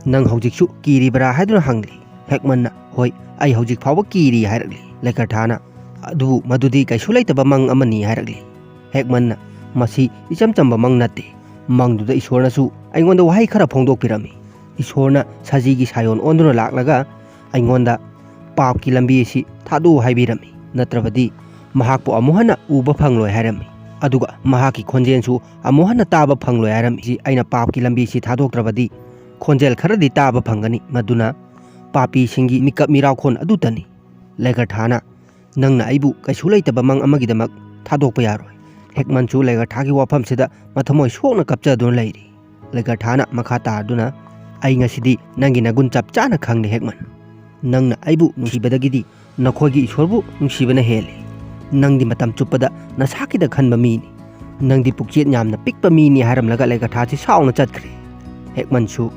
"ꯅꯪ ꯍꯧꯖꯤꯛꯁꯨ ꯀꯤꯔꯤꯕ꯭ꯔꯥ?" ꯍꯥꯏꯗꯨꯅ ꯍꯪꯂꯤ꯫ ꯍꯦꯛꯃꯟꯅ, "ꯍꯣꯏ, ꯑꯩ ꯍꯧꯖꯤꯛ ꯐꯥꯎꯕ ꯀꯤꯔꯤ" ꯍꯥꯏꯔꯛꯂꯤ꯫ ꯂꯦꯒꯔꯊꯥꯅ, "ꯑꯗꯨꯕꯨ ꯃꯗꯨꯗꯤ ꯀꯩꯁꯨ ꯂꯩꯇꯕ ꯃꯪ ꯑꯃꯅꯤ" ꯍꯥꯏꯔꯛꯂꯤ꯫ ꯍꯦꯛꯃꯟꯅ, "ꯃꯁꯤ ꯏꯆꯝ ꯆꯝꯕ ꯃꯪ ꯅꯠꯇꯦ꯫ ꯃꯪꯗꯨꯗ ꯏꯁꯣꯔꯅꯁꯨ ꯑꯩꯉꯣꯟꯗ ꯋꯥꯍꯩ ꯈꯔ ꯐꯣꯡꯗꯣꯛꯄꯤꯔꯝꯃꯤ꯫ ꯏꯁꯣꯔꯅ ꯁꯖꯤꯒꯤ ꯁꯥꯏꯑꯣꯟ ꯑꯣꯟꯗꯨꯅ ꯂꯥꯛꯂꯒ ꯑꯩꯉꯣꯟꯗ ꯄꯥꯞꯀꯤ ꯂꯝꯕꯤ ꯑꯁꯤ ꯊꯥꯗꯣꯛꯎ ꯍꯥꯏꯕꯤꯔꯝꯃꯤ, ꯅꯠꯇ꯭ꯔꯕꯗꯤ ꯃꯍꯥꯛꯄꯨ ꯑꯃꯨꯛ ꯍꯟꯅ ꯎꯕ ꯐꯪꯂꯣꯏ ꯍꯥꯏꯔꯝꯃꯤ꯫ ꯑꯗꯨꯒ ꯃꯍꯥꯛꯀꯤ ꯈꯣꯟꯖꯦꯜꯁꯨ ꯑꯃꯨꯛ ꯍꯟꯅ ꯇꯥꯕ ꯐꯪꯂꯣꯏ ꯍꯥꯏꯔꯝꯃꯤ꯫ ꯑꯩꯅ ꯄꯥꯞꯀꯤ ꯂꯝꯕꯤ ꯑꯁꯤ ꯊꯥꯗꯣꯛꯇ꯭ꯔꯕꯗꯤ ꯈꯣꯟꯖꯦꯜ ꯈꯔꯗꯤ ꯇꯥꯕ ꯐꯪꯒꯅꯤ, ꯃꯗꯨꯅ ꯄꯥꯄꯤꯁꯤꯡꯒꯤ ꯃꯤꯀꯞ ꯃꯤꯔꯥꯎꯈꯣꯟ ꯑꯗꯨꯇꯅꯤ"꯫ ꯂꯦꯒꯔꯊꯥꯅ, "ꯅꯪꯅ ꯑꯩꯕꯨ ꯀꯩꯁꯨ ꯂꯩꯇꯕ ꯃꯪ ꯑꯃꯒꯤꯗꯃꯛ ꯊꯥꯗꯣꯛꯄ ꯌꯥꯔꯣꯏ꯫ ꯍꯦꯛꯃꯟꯁꯨ ꯂꯩꯒꯔꯊꯥꯒꯤ ꯋꯥꯐꯝꯁꯤꯗ ꯃꯊꯃꯣꯏ ꯁꯣꯛꯅ ꯀꯞꯆꯗꯨꯅ ꯂꯩꯔꯤ꯫ ꯂꯩꯒꯔꯊꯥꯅ ꯃꯈꯥ ꯇꯥꯗꯨꯅ, "ꯑꯩ ꯉꯁꯤꯗꯤ ꯅꯪꯒꯤ ꯅꯒꯨꯟ ꯆꯞ ꯆꯥꯅ ꯈꯪꯂꯦ ꯍꯦꯛꯃꯟ꯫ ꯅꯪꯅ ꯑꯩꯕꯨ ꯅꯨꯡꯁꯤꯕꯗꯒꯤꯗꯤ ꯅꯈꯣꯏꯒꯤ ꯏꯁꯣꯔꯕꯨ ꯅꯨꯡꯁꯤꯕꯅ ꯍꯦꯜꯂꯤ꯫ ꯅꯪꯗꯤ ꯃꯇꯝ ꯆꯨꯞꯄꯗ ꯅꯁꯥꯒꯤꯗ ꯈꯟꯕ ꯃꯤꯅꯤ꯫ ꯅꯪꯗꯤ ꯄꯨꯛꯆꯦꯜ ꯌꯥꯝꯅ ꯄꯤꯛꯄ ꯃꯤꯅꯤ" ꯍꯥꯏꯔꯝꯂꯒ ꯂꯩꯒꯔꯊꯥꯁꯤ ꯁꯥꯎꯅ ꯆꯠꯈ꯭ꯔꯦ꯫ ꯍꯦꯛꯃꯟꯁꯨ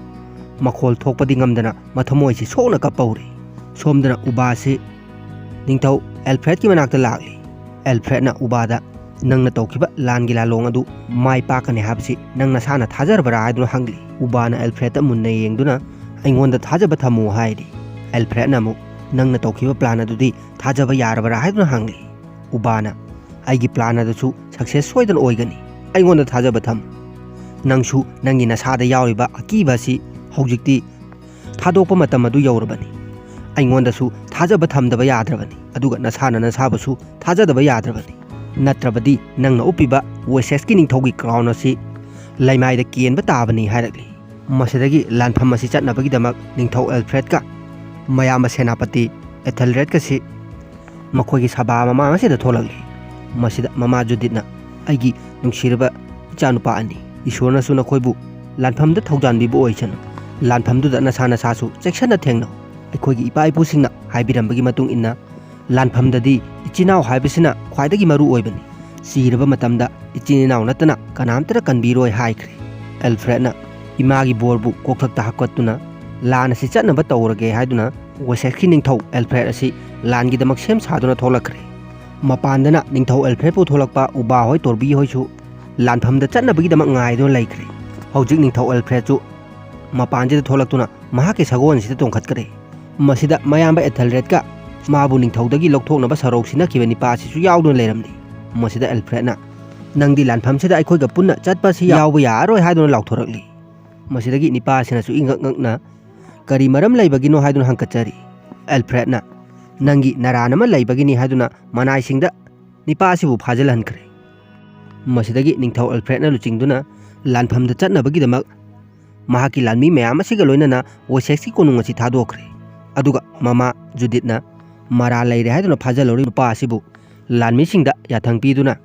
ꯃꯈꯣꯜ ꯊꯣꯛꯄꯗꯤ ꯉꯝꯗꯅ ꯃꯊꯃꯣꯏꯁꯤ ꯁꯣꯛꯅ ꯀꯞꯄꯧꯔꯤ꯫ ꯁꯣꯝꯗꯅ ꯎꯕꯥꯁꯤ ꯅꯤꯡꯊꯧ ꯑꯦꯜꯐ꯭ꯔꯦꯗꯀꯤ ꯃꯅꯥꯛꯇ ꯂꯥꯛꯂꯤ꯫ ꯑꯦꯜꯐ꯭ꯔꯦꯗꯅ ꯎꯕꯥꯗ, "ꯅꯪꯅ ꯇꯧꯈꯤꯕ ꯂꯥꯟꯒꯤ ꯂꯥꯂꯣꯡ ꯑꯗꯨ ꯃꯥꯏ ꯄꯥꯛꯀꯅꯤ ꯍꯥꯏꯕꯁꯤ ꯅꯪ ꯅꯁꯥꯅ ꯊꯥꯖꯔꯕ꯭ꯔꯥ?" ꯍꯥꯏꯗꯨꯅ ꯍꯪꯂꯤ꯫ ꯎꯕꯥꯅ ꯑꯦꯜꯐ꯭ꯔꯦꯗꯇ ꯃꯨꯟꯅ ꯌꯦꯡꯗꯨꯅ, "ꯑꯩꯉꯣꯟꯗ ꯊꯥꯖꯕ ꯊꯝꯃꯨ" ꯍꯥꯏꯔꯤ꯫ ꯑꯦꯜꯐ꯭ꯔꯦꯗꯅ ꯑꯃꯨꯛ, "ꯅꯪꯅ ꯇꯧꯈꯤꯕ ꯄ꯭ꯂꯥꯟ ꯑꯗꯨꯗꯤ ꯊꯥꯖꯕ ꯌꯥꯔꯕ꯭ꯔꯥ?" ꯍꯥꯏꯗꯨꯅ ꯍꯪꯂꯤ꯫ ꯎꯕꯥꯅ, "ꯑꯩꯒꯤ ꯄ꯭ꯂꯥꯟ ꯑꯗꯨꯁꯨ ꯁꯛꯁꯦꯁ ꯁꯣꯏꯗꯅ ꯑꯣꯏꯒꯅꯤ꯫ ꯑꯩꯉꯣꯟꯗ ꯊꯥꯖꯕ ꯊꯝꯃꯨ꯫ ꯅꯪꯁꯨ ꯅꯪꯒꯤ ꯅꯁꯥꯗ ꯌꯥꯎꯔꯤꯕ ꯑꯀꯤꯕ ꯑꯁꯤ ꯍꯧꯖꯤꯛꯇꯤ ꯊꯥꯗꯣꯛꯄ ꯃꯇꯝ ꯑꯗꯨ ꯌꯧꯔꯕꯅꯤ꯫ ꯑꯩꯉꯣꯟꯗꯁꯨ ꯊꯥꯖꯕ ꯊꯝꯗꯕ ꯌꯥꯗ꯭ꯔꯕꯅꯤ, ꯑꯗꯨꯒ ꯅꯁꯥꯅ ꯅꯁꯥꯕꯨꯁꯨ ꯊꯥꯖꯗꯕ ꯌꯥꯗ꯭ꯔꯕꯅꯤ꯫ ꯅꯠꯇ꯭ꯔꯕꯗꯤ ꯅꯪꯅ ꯎꯞꯄꯤꯕ ꯋꯦꯁꯦꯁꯀꯤ ꯅꯤꯡꯊꯧꯒꯤ ꯀ꯭ꯔꯥꯎꯟ ꯑꯁꯤ ꯂꯩꯃꯥꯏꯗ ꯀꯦꯟꯕ ꯇꯥꯕꯅꯤ" ꯍꯥꯏꯔꯛꯂꯤ꯫ ꯃꯁꯤꯗꯒꯤ ꯂꯥꯟꯐꯝ ꯑꯁꯤ ꯆꯠꯅꯕꯒꯤꯗꯃꯛ ꯅꯤꯡꯊꯧ ꯑꯦꯜꯐ꯭ꯔꯦꯗꯀ ꯃꯌꯥꯝꯕ ꯁꯦꯅꯥꯄꯇꯤ ꯑꯦꯊꯦꯜꯔꯦꯗꯀꯁꯤ ꯃꯈꯣꯏꯒꯤ ꯁꯚꯥ ꯃꯃꯥꯡ ꯑꯁꯤꯗ ꯊꯣꯛꯂꯛꯂꯤ꯫ ꯃꯁꯤꯗ ꯃꯃꯥ ꯖꯨꯗꯤꯠꯅ, "ꯑꯩꯒꯤ ꯅꯨꯡꯁꯤꯔꯕ ꯏꯆꯥꯅꯨꯄꯥ ꯑꯅꯤ, ꯏꯁꯣꯔꯅꯁꯨ ꯅꯈꯣꯏꯕꯨ ꯂꯥꯟꯐꯝꯗ ꯊꯧꯖꯥꯟꯕꯤꯕ ꯑꯣꯏꯁꯅꯨ꯫ ꯂꯥꯟꯐꯝꯗꯨꯗ ꯅꯁꯥ ꯅꯁꯥꯁꯨ ꯆꯦꯛꯁꯤꯟꯅ ꯊꯦꯡꯅꯧ꯫ ꯑꯩꯈꯣꯏꯒꯤ ꯏꯄꯥ ꯏꯄꯨꯁꯤꯡꯅ ꯍꯥꯏꯕꯤꯔꯝꯕꯒꯤ ꯃꯇꯨꯡ ꯏꯟꯅ ꯂꯥꯟꯐꯝꯗꯗꯤ ꯏꯆꯤꯟ ꯏꯅꯥꯎ ꯍꯥꯏꯕꯁꯤꯅ ꯈ꯭ꯋꯥꯏꯗꯒꯤ ꯃꯔꯨ ꯑꯣꯏꯕꯅꯤ꯫ ꯆꯤꯔꯕ ꯃꯇꯝꯗ ꯏꯆꯤꯟ ꯏꯅꯥꯎ ꯅꯠꯇꯅ ꯀꯅꯥꯝꯇꯅ ꯀꯟꯕꯤꯔꯣꯏ" ꯍꯥꯏꯈ꯭ꯔꯦ꯫ ꯑꯦꯜꯐ꯭ꯔꯦꯗꯅ ꯏꯃꯥꯒꯤ ꯕꯣꯔꯕꯨ ꯀꯣꯛꯊꯛꯇ ꯍꯥꯞꯀꯠꯇꯨꯅ, "ꯂꯥꯟ ꯑꯁꯤ ꯆꯠꯅꯕ ꯇꯧꯔꯒꯦ" ꯍꯥꯏꯗꯨꯅ ꯋꯦꯁꯦꯛꯁꯀꯤ ꯅꯤꯡꯊꯧ ꯑꯦꯜꯐ꯭ꯔꯦꯗ ꯑꯁꯤ ꯂꯥꯟꯒꯤꯗꯃꯛ ꯁꯦꯝ ꯁꯥꯗꯨꯅ ꯊꯣꯛꯂꯛꯈ꯭ꯔꯦ꯫ ꯃꯄꯥꯟꯗꯅ ꯅꯤꯡꯊꯧ ꯑꯦꯜꯐ꯭ꯔꯦꯗꯄꯨ ꯊꯣꯛꯂꯛꯄ ꯎꯕꯥ ꯍꯣꯏ, ꯇꯣꯔꯕꯤ ꯍꯣꯏꯁꯨ ꯂꯥꯟꯐꯝꯗ ꯆꯠꯅꯕꯒꯤꯗꯃꯛ ꯉꯥꯏꯗꯨꯅ ꯂꯩꯈ꯭ꯔꯦ꯫ ꯍꯧꯖꯤꯛ ꯅꯤꯡꯊꯧ ꯑꯦꯜꯐ꯭ꯔꯦꯗꯁꯨ ꯃꯄꯥꯟꯁꯤꯗ ꯊꯣꯛꯂꯛꯇꯨꯅ ꯃꯍꯥꯛꯀꯤ ꯁꯒꯣꯜꯁꯤꯗ ꯇꯣꯡꯈꯠꯈ꯭ꯔꯦ꯫ ꯃꯁꯤꯗ ꯃꯌꯥꯝꯕ ꯑꯦꯊꯦꯜꯔꯦꯗꯀ ꯃꯥꯕꯨ ꯅꯤꯡꯊꯧꯗꯒꯤ ꯂꯧꯊꯣꯛꯅꯕ ꯁꯔꯧ ꯁꯤꯟꯅꯈꯤꯕ ꯅꯤꯄꯥ ꯑꯁꯤꯁꯨ ꯌꯥꯎꯗꯨꯅ ꯂꯩꯔꯝꯂꯤ꯫ ꯃꯁꯤꯗ ꯑꯦꯜꯐ꯭ꯔꯦꯗꯅ, "ꯅꯪꯗꯤ ꯂꯥꯟꯐꯝꯁꯤꯗ ꯑꯩꯈꯣꯏꯒ ꯄꯨꯟꯅ ꯆꯠꯄ ꯑꯁꯤ ꯌꯥꯎꯕ ꯌꯥꯔꯔꯣꯏ" ꯍꯥꯏꯗꯨꯅ ꯂꯥꯎꯊꯣꯔꯛꯂꯤ꯫ ꯃꯁꯤꯗꯒꯤ ꯅꯤꯄꯥ ꯑꯁꯤꯅꯁꯨ ꯏꯉꯛ ꯉꯛꯅ, "ꯀꯔꯤ ꯃꯔꯝ ꯂꯩꯕꯒꯤꯅꯣ?" ꯍꯥꯏꯗꯨꯅ ꯍꯪꯀꯠꯆꯔꯤ꯫ ꯑꯦꯜꯐ꯭ꯔꯦꯗꯅ, "ꯅꯪꯒꯤ ꯅꯔꯥꯟ ꯑꯃ ꯂꯩꯕꯒꯤꯅꯤ" ꯍꯥꯏꯗꯨꯅ ꯃꯅꯥꯏꯁꯤꯡꯗ ꯅꯤꯄꯥ ꯑꯁꯤꯕꯨ ꯐꯥꯖꯤꯜꯍꯟꯈ꯭ꯔꯦ꯫ ꯃꯁꯤꯗꯒꯤ ꯅꯤꯡꯊꯧ ꯑꯦꯜꯐ꯭ꯔꯦꯗꯅ ꯂꯨꯆꯤꯡꯗꯨꯅ ꯂꯥꯟꯐꯝꯗ ꯆꯠꯅꯕꯒꯤꯗꯃꯛ ꯃꯍꯥꯛꯀꯤ ꯂꯥꯟꯃꯤ ꯃꯌꯥꯝ ꯑꯁꯤꯒ ꯂꯣꯏꯅꯅ ꯋꯦꯁꯦꯛꯁꯀꯤ ꯀꯣꯅꯨꯡ ꯑꯁꯤ ꯊꯥꯗꯣꯛꯈ꯭ꯔꯦ꯫ ꯑꯗꯨꯒ ꯃꯃꯥ ꯖꯨꯗꯤꯠꯅ ꯃꯔꯥꯜ ꯂꯩꯔꯦ ꯍꯥꯏꯗꯨꯅ ꯐꯥꯖꯤꯜꯍꯧꯔꯤꯕ ꯅꯨꯄꯥ ꯑꯁꯤꯕꯨ ꯂꯥꯟꯃꯤꯁꯤꯡꯗ ꯌꯥꯊꯪ ꯄꯤꯗꯨꯅ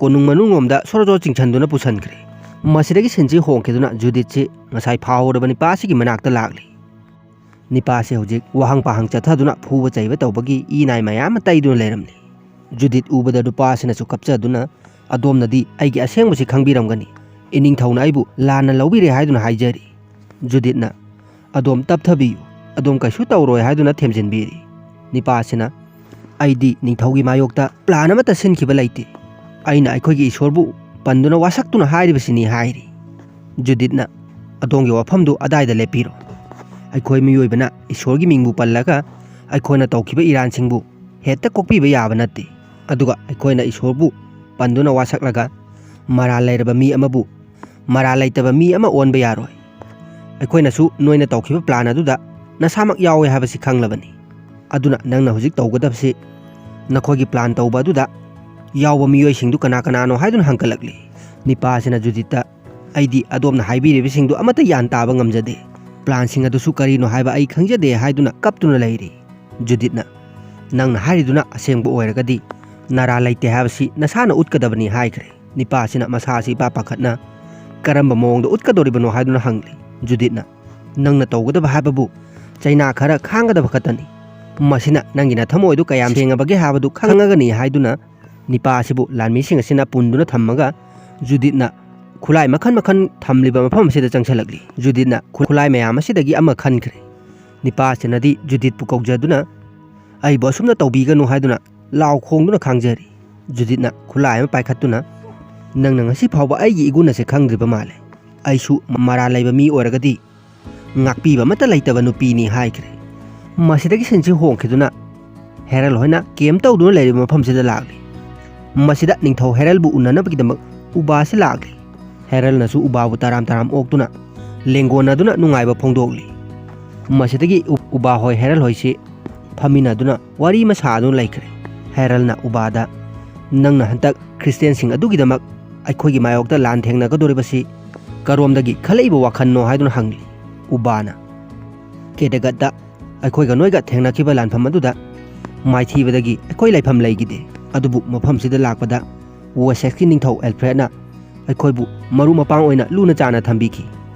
ꯀꯣꯅꯨꯡ ꯃꯅꯨꯡꯂꯣꯝꯗ ꯁꯣꯔꯣ ꯁꯣꯔꯣ ꯆꯤꯡꯁꯤꯟꯗꯨꯅ ꯄꯨꯁꯤꯟꯈ꯭ꯔꯦ꯫ ꯃꯁꯤꯗꯒꯤ ꯁꯤꯟꯁꯤ ꯍꯣꯡꯈꯤꯗꯨꯅ ꯖꯨꯗꯤꯠꯁꯤ ꯉꯁꯥꯏ ꯐꯥꯍꯧꯔꯕ ꯅꯤꯄꯥ ꯑꯁꯤꯒꯤ ꯃꯅꯥꯛꯇ ꯂꯥꯛꯂꯤ꯫ ꯅꯤꯄꯥ ꯑꯁꯤ ꯍꯧꯖꯤꯛ ꯋꯥꯍꯪ ꯄꯥꯍꯪ ꯆꯠꯊꯗꯨꯅ ꯐꯨꯕ ꯆꯩꯕ ꯇꯧꯕꯒꯤ ꯏ ꯅꯥꯏ ꯃꯌꯥꯝ ꯑꯃ ꯇꯩꯗꯨꯅ ꯂꯩꯔꯝꯂꯤ꯫ ꯖꯨꯗꯤꯠ ꯎꯕꯗ ꯅꯨꯄꯥ ꯑꯁꯤꯅꯁꯨ ꯀꯞꯆꯗꯨꯅ, "ꯑꯗꯣꯝꯅꯗꯤ ꯑꯩꯒꯤ ꯑꯁꯦꯡꯕꯁꯤ ꯈꯪꯕꯤꯔꯝꯒꯅꯤ꯫ ꯏꯅꯤꯡꯊꯧꯅ ꯑꯩꯕꯨ ꯂꯥꯟꯅ ꯂꯧꯕꯤꯔꯦ" ꯍꯥꯏꯗꯨꯅ ꯍꯥꯏꯖꯔꯤ꯫ ꯖꯨꯗꯤꯠꯅ, "ꯑꯗꯣꯝ ꯇꯞꯊꯕꯤꯌꯨ, ꯑꯗꯣꯝ ꯀꯩꯁꯨ ꯇꯧꯔꯣꯏ" ꯍꯥꯏꯗꯨꯅ ꯊꯦꯝꯖꯤꯟꯕꯤꯔꯤ꯫ ꯅꯤꯄꯥ ꯑꯁꯤꯅ, "ꯑꯩꯗꯤ ꯅꯤꯡꯊꯧꯒꯤ ꯃꯥꯌꯣꯛꯇ ꯄ꯭ꯂꯥꯟ ꯑꯃꯠꯇ ꯁꯤꯟꯈꯤꯕ ꯂꯩꯇꯦ꯫ ꯑꯩꯅ ꯑꯩꯈꯣꯏꯒꯤ ꯏꯁꯣꯔꯕꯨ ꯄꯟꯗꯨꯅ ꯋꯥꯁꯛꯇꯨꯅ ꯍꯥꯏꯔꯤꯕꯁꯤꯅꯤ" ꯍꯥꯏꯔꯤ꯫ ꯖꯨꯗꯤꯠꯅ, "ꯑꯗꯣꯝꯒꯤ ꯋꯥꯐꯝꯗꯨ ꯑꯗꯥꯏꯗ ꯂꯦꯞꯄꯤꯔꯣ꯫ ꯑꯩꯈꯣꯏ ꯃꯤꯑꯣꯏꯕꯅ ꯏꯁꯣꯔꯒꯤ ꯃꯤꯡꯕꯨ ꯄꯜꯂꯒ ꯑꯩꯈꯣꯏꯅ ꯇꯧꯈꯤꯕ ꯏꯔꯥꯟꯁꯤꯡꯕꯨ ꯍꯦꯛꯇ ꯀꯣꯛꯄꯤꯕ ꯌꯥꯕ ꯅꯠꯇꯦ꯫ ꯑꯗꯨꯒ ꯑꯩꯈꯣꯏꯅ ꯏꯁꯣꯔꯕꯨ ꯄꯟꯗꯨꯅ ꯋꯥꯁꯛꯂꯒ ꯃꯔꯥꯜ ꯂꯩꯔꯕ ꯃꯤ ꯑꯃꯕꯨ ꯃꯔꯥꯜ ꯂꯩꯇꯕ ꯃꯤ ꯑꯃ ꯑꯣꯟꯕ ꯌꯥꯔꯣꯏ꯫ ꯑꯩꯈꯣꯏꯅꯁꯨ ꯅꯣꯏꯅ ꯇꯧꯈꯤꯕ ꯄ꯭ꯂꯥꯟ ꯑꯗꯨꯗ ꯅꯁꯥꯃꯛ ꯌꯥꯎꯋꯦ ꯍꯥꯏꯕꯁꯤ ꯈꯪꯂꯕꯅꯤ꯫ ꯑꯗꯨꯅ ꯅꯪꯅ ꯍꯧꯖꯤꯛ ꯇꯧꯒꯗꯕꯁꯤ ꯅꯈꯣꯏꯒꯤ ꯄ꯭ꯂꯥꯟ ꯇꯧꯕ ꯑꯗꯨꯗ ꯌꯥꯎꯕ ꯃꯤꯑꯣꯏꯁꯤꯡꯗꯨ ꯀꯅꯥ ꯀꯅꯥꯅꯣ" ꯍꯥꯏꯗꯨꯅ ꯍꯪꯒꯠꯂꯛꯂꯤ꯫ ꯅꯤꯄꯥ ꯑꯁꯤꯅ ꯖꯨꯗꯤꯠꯇ, "ꯑꯩꯗꯤ ꯑꯗꯣꯝꯅ ꯍꯥꯏꯕꯤꯔꯤꯕꯁꯤꯡꯗꯨ ꯑꯃꯠꯇ ꯒ꯭ꯌꯥꯟ ꯇꯥꯕ ꯉꯝꯖꯗꯦ꯫ ꯄ꯭ꯂꯥꯟꯁꯤꯡ ꯑꯗꯨꯁꯨ ꯀꯔꯤꯅꯣ ꯍꯥꯏꯕ ꯑꯩ ꯈꯪꯖꯗꯦ" ꯍꯥꯏꯗꯨꯅ ꯀꯞꯇꯨꯅ ꯂꯩꯔꯤ꯫ ꯖꯨꯗꯤꯠꯅ, "ꯅꯪꯅ ꯍꯥꯏꯔꯤꯗꯨꯅ ꯑꯁꯦꯡꯕ ꯑꯣꯏꯔꯒꯗꯤ ꯅꯔꯥꯜ ꯂꯩꯇꯦ ꯍꯥꯏꯕꯁꯤ ꯅꯁꯥꯅ ꯎꯠꯀꯗꯕꯅꯤ" ꯍꯥꯏꯈ꯭ꯔꯦ꯫ ꯅꯤꯄꯥ ꯑꯁꯤꯅ ꯃꯁꯥ ꯑꯁꯤ ꯏꯄꯥ ꯄꯥꯈꯠꯅ, "ꯀꯔꯝꯕ ꯃꯑꯣꯡꯗ ꯎꯠꯀꯗꯧꯔꯤꯕꯅꯣ?" ꯍꯥꯏꯗꯨꯅ ꯍꯪꯂꯤ꯫ ꯖꯨꯗꯤꯠꯅ, "ꯅꯪꯅ ꯇꯧꯒꯗꯕ ꯍꯥꯏꯕꯕꯨ ꯆꯩꯅꯥ ꯈꯔ ꯈꯥꯡꯒꯗꯕ ꯈꯛꯇꯅꯤ꯫ ꯃꯁꯤꯅ ꯅꯪꯒꯤ ꯅꯊꯃꯣꯏꯗꯨ ꯀꯌꯥꯝ ꯁꯦꯡꯉꯕꯒꯦ ꯍꯥꯏꯕꯗꯨ ꯈꯪꯉꯒꯅꯤ" ꯍꯥꯏꯗꯨꯅ ꯅꯤꯄꯥ ꯑꯁꯤꯕꯨ ꯂꯥꯟꯃꯤꯁꯤꯡ ꯑꯁꯤꯅ ꯄꯨꯟꯗꯨꯅ ꯊꯝꯃꯒ ꯖꯨꯗꯤꯠꯅ ꯈꯨꯠꯂꯥꯏ ꯃꯈꯜ ꯃꯈꯜ ꯊꯝꯂꯤꯕ ꯃꯐꯝ ꯑꯁꯤꯗ ꯆꯪꯁꯤꯜꯂꯛꯂꯤ꯫ ꯖꯨꯗꯤꯠꯅ ꯈꯨꯠꯂꯥꯏ ꯃꯌꯥꯝ ꯑꯁꯤꯗꯒꯤ ꯑꯃ ꯈꯟꯈ꯭ꯔꯦ꯫ ꯅꯤꯄꯥ ꯑꯁꯤꯅꯗꯤ ꯖꯨꯗꯤꯠꯄꯨ ꯀꯧꯖꯗꯨꯅ, "ꯑꯩꯕꯨ ꯑꯁꯨꯝꯅ ꯇꯧꯕꯤꯒꯅꯨ" ꯍꯥꯏꯗꯨꯅ ꯂꯥꯎ ꯈꯣꯡꯗꯨꯅ ꯈꯥꯡꯖꯔꯤ꯫ ꯖꯨꯗꯤꯠꯅ ꯈꯨꯠꯂꯥꯏ ꯑꯃ ꯄꯥꯏꯈꯠꯇꯨꯅ, "ꯅꯪꯅ ꯉꯁꯤ ꯐꯥꯎꯕ ꯑꯩꯒꯤ ꯏꯒꯨꯟ ꯑꯁꯦ ꯈꯪꯗ꯭ꯔꯤꯕ ꯃꯥꯜꯂꯦ꯫ ꯑꯩꯁꯨ ꯃꯔꯥꯜ ꯂꯩꯕ ꯃꯤ ꯑꯣꯏꯔꯒꯗꯤ ꯉꯥꯛꯄꯤꯕ ꯑꯃꯠꯇ ꯂꯩꯇꯕ ꯅꯨꯄꯤꯅꯤ" ꯍꯥꯏꯈ꯭ꯔꯦ꯫ ꯃꯁꯤꯗꯒꯤ ꯁꯤꯟꯁꯤ ꯍꯣꯡꯈꯤꯗꯨꯅ ꯍꯦꯔꯜ ꯍꯣꯏꯅ ꯀꯦꯝ ꯇꯧꯗꯨꯅ ꯂꯩꯔꯤꯕ ꯃꯐꯝꯁꯤꯗ ꯂꯥꯛꯂꯤ꯫ ꯃꯁꯤꯗ ꯅꯤꯡꯊꯧ ꯍꯦꯔꯜꯕꯨ ꯎꯅꯅꯕꯒꯤꯗꯃꯛ ꯎꯕꯥ ꯑꯁꯤ ꯂꯥꯛꯂꯤ꯫ ꯍꯦꯔꯜꯅꯁꯨ ꯎꯕꯥꯕꯨ ꯇꯔꯥꯝ ꯇꯔꯥꯝ ꯑꯣꯛꯇꯨꯅ ꯂꯦꯡꯒꯣꯟꯅꯗꯨꯅ ꯅꯨꯡꯉꯥꯏꯕ ꯐꯣꯡꯗꯣꯛꯂꯤ꯫ ꯃꯁꯤꯗꯒꯤ ꯎ-, ꯎꯕꯥ ꯍꯣꯏ ꯍꯦꯔꯜ ꯍꯣꯏꯁꯤ ꯐꯝꯃꯤꯟꯅꯗꯨꯅ ꯋꯥꯔꯤ ꯑꯃ ꯁꯥꯗꯨꯅ ꯂꯩꯈ꯭ꯔꯦ꯫ ꯍꯦꯔꯜꯅ ꯎꯕꯥꯗ, "ꯅꯪꯅ ꯍꯟꯗꯛ ꯈ꯭ꯔꯤꯁꯇꯤꯌꯥꯟꯁꯤꯡ ꯑꯗꯨꯒꯤꯗꯃꯛ ꯑꯩꯈꯣꯏꯒꯤ ꯃꯥꯌꯣꯛꯇ ꯂꯥꯟ ꯊꯦꯡꯅꯒꯗꯧꯔꯤꯕꯁꯤ ꯀꯔꯣꯝꯗꯒꯤ ꯈꯜꯂꯛꯏꯕ ꯋꯥꯈꯜꯅꯣ?" ꯍꯥꯏꯗꯨꯅ ꯍꯪꯂꯤ꯫ ꯎꯕꯥꯅ, "ꯀꯦꯗꯒꯠꯇ ꯑꯩꯈꯣꯏꯒ ꯅꯣꯏꯒ ꯊꯦꯡꯅꯈꯤꯕ ꯂꯥꯟꯐꯝ ꯑꯗꯨꯗ ꯃꯥꯏꯊꯤꯕꯗꯒꯤ ꯑꯩꯈꯣꯏ ꯂꯩꯐꯝ ꯂꯩꯈꯤꯗꯦ꯫ ꯑꯗꯨꯕꯨ ꯃꯐꯝꯁꯤꯗ ꯂꯥꯛꯄꯗ ꯋꯦꯁꯦꯛꯁꯀꯤ ꯅꯤꯡꯊꯧ ꯑꯦꯜꯐ꯭ꯔꯦꯗꯅ ꯑꯩꯈꯣꯏꯕꯨ ꯃꯔꯨꯞ ꯃꯄꯥꯡ ꯑꯣꯏꯅ ꯂꯨꯅ ꯆꯥꯅ ꯊꯝꯕꯤꯈꯤ꯫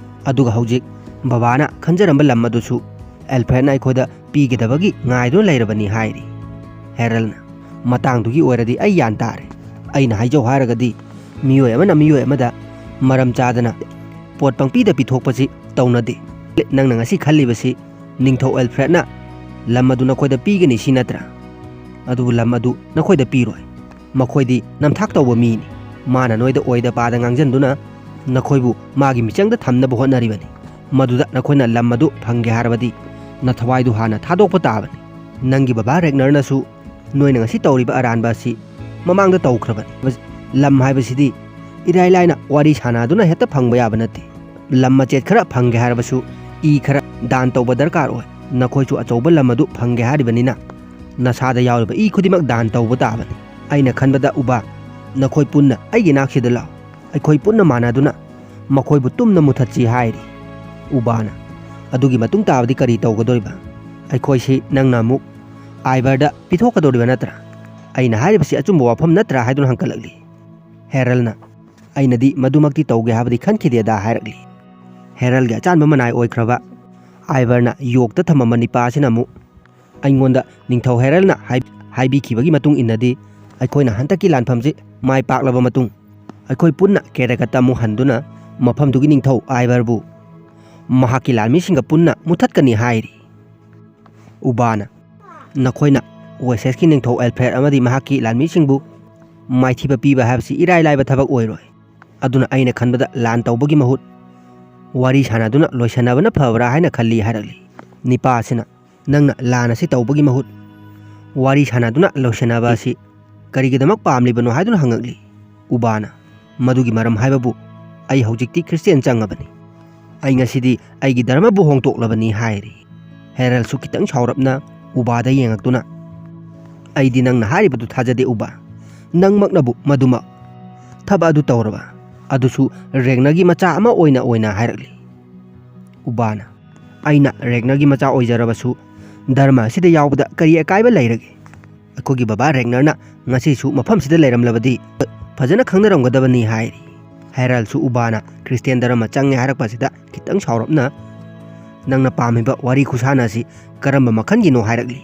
ꯑꯗꯨꯒ ꯍꯧꯖꯤꯛ ꯕꯕꯥꯅ ꯈꯟꯖꯔꯝꯕ ꯂꯝ ꯑꯗꯨꯁꯨ ꯑꯦꯜꯐ꯭ꯔꯦꯗꯅ ꯑꯩꯈꯣꯏꯗ ꯄꯤꯒꯗꯕꯒꯤ ꯉꯥꯏꯗꯨꯅ ꯂꯩꯔꯕꯅꯤ ꯍꯥꯏꯔꯤ ꯍꯦꯔꯜꯅ꯫ ꯃꯇꯥꯡꯗꯨꯒꯤ ꯑꯣꯏꯔꯗꯤ ꯑꯩ ꯒ꯭ꯌꯥꯟ ꯇꯥꯔꯦ꯫ ꯑꯩꯅ ꯍꯥꯏꯖꯧ ꯍꯥꯏꯔꯒꯗꯤ ꯃꯤꯑꯣꯏ ꯑꯃꯅ ꯃꯤꯑꯣꯏ ꯑꯃꯗ ꯃꯔꯝ ꯆꯥꯗꯅ ꯄꯣꯠ ꯄꯪꯄꯤꯗ ꯄꯤꯊꯣꯛꯄꯁꯤ ꯇꯧꯅꯗꯦ꯫ ꯅꯪꯅ ꯉꯁꯤ ꯈꯜꯂꯤꯕꯁꯤ ꯅꯤꯡꯊꯧ ꯑꯦꯜꯐ꯭ꯔꯦꯗꯅ ꯂꯝ ꯑꯗꯨ ꯅꯈꯣꯏꯗ ꯄꯤꯒꯅꯤ ꯁꯤ ꯅꯠꯇ꯭ꯔꯥ? ꯑꯗꯨꯕꯨ ꯂꯝ ꯑꯗꯨ ꯅꯈꯣꯏꯗ ꯄꯤꯔꯣꯏ꯫ ꯃꯈꯣꯏꯗꯤ ꯅꯝꯊꯥꯛ ꯇꯧꯕ ꯃꯤꯅꯤ꯫ ꯃꯥꯅ ꯅꯣꯏꯗ ꯑꯣꯏꯗ ꯄꯥꯗ ꯉꯥꯡꯖꯟꯗꯨꯅ ꯅꯈꯣꯏꯕꯨ ꯃꯥꯒꯤ ꯃꯤꯆꯪꯗ ꯊꯝꯅꯕ ꯍꯣꯠꯅꯔꯤꯕꯅꯤ꯫ ꯃꯗꯨꯗ ꯅꯈꯣꯏꯅ ꯂꯝ ꯑꯗꯨ ꯐꯪꯒꯦ ꯍꯥꯏꯔꯕꯗꯤ ꯅꯊꯋꯥꯏꯗꯨ ꯍꯥꯟꯅ ꯊꯥꯗꯣꯛꯄ ꯇꯥꯕꯅꯤ꯫ ꯅꯪꯒꯤ ꯕꯕꯥ ꯔꯦꯒꯅꯔꯅꯁꯨ ꯅꯣꯏꯅ ꯉꯁꯤ ꯇꯧꯔꯤꯕ ꯑꯔꯥꯟꯕ ꯑꯁꯤ ꯃꯃꯥꯡꯗ ꯇꯧꯈ꯭ꯔꯕꯅꯤ꯫ ꯂꯝ ꯍꯥꯏꯕꯁꯤꯗꯤ ꯏꯔꯥꯏ ꯂꯥꯏꯅ ꯋꯥꯔꯤ ꯁꯥꯟꯅꯗꯨꯅ ꯍꯦꯛꯇ ꯐꯪꯕ ꯌꯥꯕ ꯅꯠꯇꯦ꯫ ꯂꯝ ꯃꯆꯦꯠ ꯈꯔ ꯐꯪꯒꯦ ꯍꯥꯏꯔꯕꯁꯨ ꯏ ꯈꯔ ꯗꯥꯟ ꯇꯧꯕ ꯗꯔꯀꯥꯔ ꯑꯣꯏ꯫ ꯅꯈꯣꯏꯁꯨ ꯑꯆꯧꯕ ꯂꯝ ꯑꯗꯨ ꯐꯪꯒꯦ ꯍꯥꯏꯔꯤꯕꯅꯤꯅ ꯅꯁꯥꯗ ꯌꯥꯎꯔꯤꯕ ꯏ ꯈꯨꯗꯤꯡꯃꯛ ꯗꯥꯟ ꯇꯧꯕ ꯇꯥꯕꯅꯤ꯫ ꯑꯩꯅ ꯈꯟꯕꯗ ꯎꯕꯥ, ꯅꯈꯣꯏ ꯄꯨꯟꯅ ꯑꯩꯒꯤ ꯅꯥꯛꯁꯤꯗ ꯂꯥꯛꯎ꯫ ꯑꯩꯈꯣꯏ ꯄꯨꯟꯅ ꯃꯥꯟꯅꯗꯨꯅ ꯃꯈꯣꯏꯕꯨ ꯇꯨꯝꯅ ꯃꯨꯊꯠꯁꯤ ꯍꯥꯏꯔꯤ꯫ ꯎꯕꯥꯅ, ꯑꯗꯨꯒꯤ ꯃꯇꯨꯡ ꯇꯥꯕꯗꯤ ꯀꯔꯤ ꯇꯧꯒꯗꯧꯔꯤꯕ? ꯑꯩꯈꯣꯏꯁꯤ ꯅꯪꯅ ꯑꯃꯨꯛ ꯑꯥꯏꯕꯔꯗ ꯄꯤꯊꯣꯛꯀꯗꯧꯔꯤꯕ ꯅꯠꯇ꯭ꯔꯥ? ꯑꯩꯅ ꯍꯥꯏꯔꯤꯕꯁꯤ ꯑꯆꯨꯝꯕ ꯋꯥꯐꯝ ꯅꯠꯇ꯭ꯔꯥ ꯍꯥꯏꯗꯨꯅ ꯍꯪꯀꯠꯂꯛꯂꯤ꯫ ꯍꯦꯔꯜꯅ, ꯑꯩꯅꯗꯤ ꯃꯗꯨꯃꯛꯇꯤ ꯇꯧꯒꯦ ꯍꯥꯏꯕꯗꯤ ꯈꯟꯈꯤꯗꯦꯗ ꯍꯥꯏꯔꯛꯂꯤ꯫ ꯍꯦꯔꯜꯒꯤ ꯑꯆꯥꯟꯕ ꯃꯅꯥꯏ ꯑꯣꯏꯈ꯭ꯔꯕ ꯑꯥꯏꯕꯔꯅ ꯌꯣꯛꯇ ꯊꯝꯃꯝꯕ ꯅꯤꯄꯥ ꯑꯁꯤꯅ ꯑꯃꯨꯛ ꯑꯩꯉꯣꯟꯗ ꯅꯤꯡꯊꯧ ꯍꯦꯔꯜꯅ ꯍꯥꯏ-, ꯍꯥꯏꯕꯤꯈꯤꯕꯒꯤ ꯃꯇꯨꯡ ꯏꯟꯅꯗꯤ ꯑꯩꯈꯣꯏꯅ ꯍꯟꯗꯛꯀꯤ ꯂꯥꯟꯐꯝꯁꯤ ꯃꯥꯏ ꯄꯥꯛꯂꯕ ꯃꯇꯨꯡ ꯑꯩꯈꯣꯏ ꯄꯨꯟꯅ ꯀꯦꯔꯦꯀꯠꯇ ꯑꯃꯨꯛ ꯍꯟꯗꯨꯅ ꯃꯐꯝꯗꯨꯒꯤ ꯅꯤꯡꯊꯧ ꯑꯥꯏꯕꯔꯕꯨ ꯃꯍꯥꯛꯀꯤ ꯂꯥꯟꯃꯤꯁꯤꯡꯒ ꯄꯨꯟꯅ ꯃꯨꯊꯠꯀꯅꯤ ꯍꯥꯏꯔꯤ꯫ ꯎꯕꯥꯅ, ꯅꯈꯣꯏꯅ ꯋꯦꯁꯦꯁꯀꯤ ꯅꯤꯡꯊꯧ ꯑꯦꯜꯐ꯭ꯔꯦꯗ ꯑꯃꯗꯤ ꯃꯍꯥꯛꯀꯤ ꯂꯥꯟꯃꯤꯁꯤꯡꯕꯨ ꯃꯥꯏꯊꯤꯕ ꯄꯤꯕ ꯍꯥꯏꯕꯁꯤ ꯏꯔꯥꯏ ꯂꯥꯏꯕ ꯊꯕꯛ ꯑꯣꯏꯔꯣꯏ꯫ ꯑꯗꯨꯅ ꯑꯩꯅ ꯈꯟꯕꯗ ꯂꯥꯟ ꯇꯧꯕꯒꯤ ꯃꯍꯨꯠ ꯋꯥꯔꯤ ꯁꯥꯟꯅꯗꯨꯅ ꯂꯣꯏꯁꯟꯅꯕꯅ ꯐꯕ꯭ꯔꯥ ꯍꯥꯏꯅ ꯈꯜꯂꯤ ꯍꯥꯏꯔꯛꯂꯤ꯫ ꯅꯤꯄꯥ ꯑꯁꯤꯅ, ꯅꯪꯅ ꯂꯥꯟ ꯑꯁꯤ ꯇꯧꯕꯒꯤ ꯃꯍꯨꯠ ꯋꯥꯔꯤ ꯁꯥꯟꯅꯗꯨꯅ ꯂꯣꯏꯁꯟꯅꯕ ꯑꯁꯤ ꯀꯔꯤꯒꯤꯗꯃꯛ ꯄꯥꯝꯂꯤꯕꯅꯣ ꯍꯥꯏꯗꯨꯅ ꯍꯪꯉꯛꯂꯤ꯫ ꯎꯕꯥꯅ, ꯃꯗꯨꯒꯤ ꯃꯔꯝ ꯍꯥꯏꯕꯕꯨ ꯑꯩ ꯍꯧꯖꯤꯛꯇꯤ ꯈ꯭ꯔꯤꯁꯇꯤꯌꯥꯟ ꯆꯪꯉꯕꯅꯤ꯫ ꯑꯩ ꯉꯁꯤꯗꯤ ꯑꯩꯒꯤ ꯙꯔꯃꯕꯨ ꯍꯣꯡꯗꯣꯛꯂꯕꯅꯤ ꯍꯥꯏꯔꯤ꯫ ꯍꯦꯔꯜꯁꯨ ꯈꯤꯇꯪ ꯁꯥꯎꯔꯞꯅ ꯎꯕꯥꯗ ꯌꯦꯡꯉꯛꯇꯨꯅ, ꯑꯩꯗꯤ ꯅꯪꯅ ꯍꯥꯏꯔꯤꯕꯗꯨ ꯊꯥꯖꯗꯦ ꯎꯕꯥ꯫ ꯅꯪꯃꯛꯅꯕꯨ ꯃꯗꯨꯃꯛ ꯊꯕꯛ ꯑꯗꯨ ꯇꯧꯔꯕ, ꯑꯗꯨꯁꯨ ꯔꯦꯒꯅꯔꯒꯤ ꯃꯆꯥ ꯑꯃ ꯑꯣꯏꯅ ꯑꯣꯏꯅ ꯍꯥꯏꯔꯛꯂꯤ꯫ ꯎꯕꯥꯅ, ꯑꯩꯅ ꯔꯦꯒꯅꯔꯒꯤ ꯃꯆꯥ ꯑꯣꯏꯖꯔꯕꯁꯨ ꯙꯔꯃ ꯑꯁꯤꯗ ꯌꯥꯎꯕꯗ ꯀꯔꯤ ꯑꯀꯥꯏꯕ ꯂꯩꯔꯒꯦ? ꯑꯩꯈꯣꯏꯒꯤ ꯕꯕꯥ ꯔꯦꯒꯅꯔꯅ ꯉꯁꯤꯁꯨ ꯃꯐꯝꯁꯤꯗ ꯂꯩꯔꯝꯂꯕꯗꯤ ꯐꯖꯅ ꯈꯪꯅꯔꯝꯒꯗꯕꯅꯤ ꯍꯥꯏꯔꯤ꯫ ꯍꯦꯔꯜꯁꯨ ꯎꯕꯥꯅ ꯈ꯭ꯔꯤꯁꯇꯤꯌꯥꯟ ꯙꯔꯃ ꯆꯪꯉꯦ ꯍꯥꯏꯔꯛꯄꯁꯤꯗ ꯈꯤꯇꯪ ꯁꯥꯎꯔꯞꯅ, "ꯅꯪꯅ ꯄꯥꯝꯃꯤꯕ ꯋꯥꯔꯤ ꯈꯨꯁꯥꯟꯅ ꯑꯁꯤ ꯀꯔꯝꯕ ꯃꯈꯜꯒꯤꯅꯣ?" ꯍꯥꯏꯔꯛꯂꯤ꯫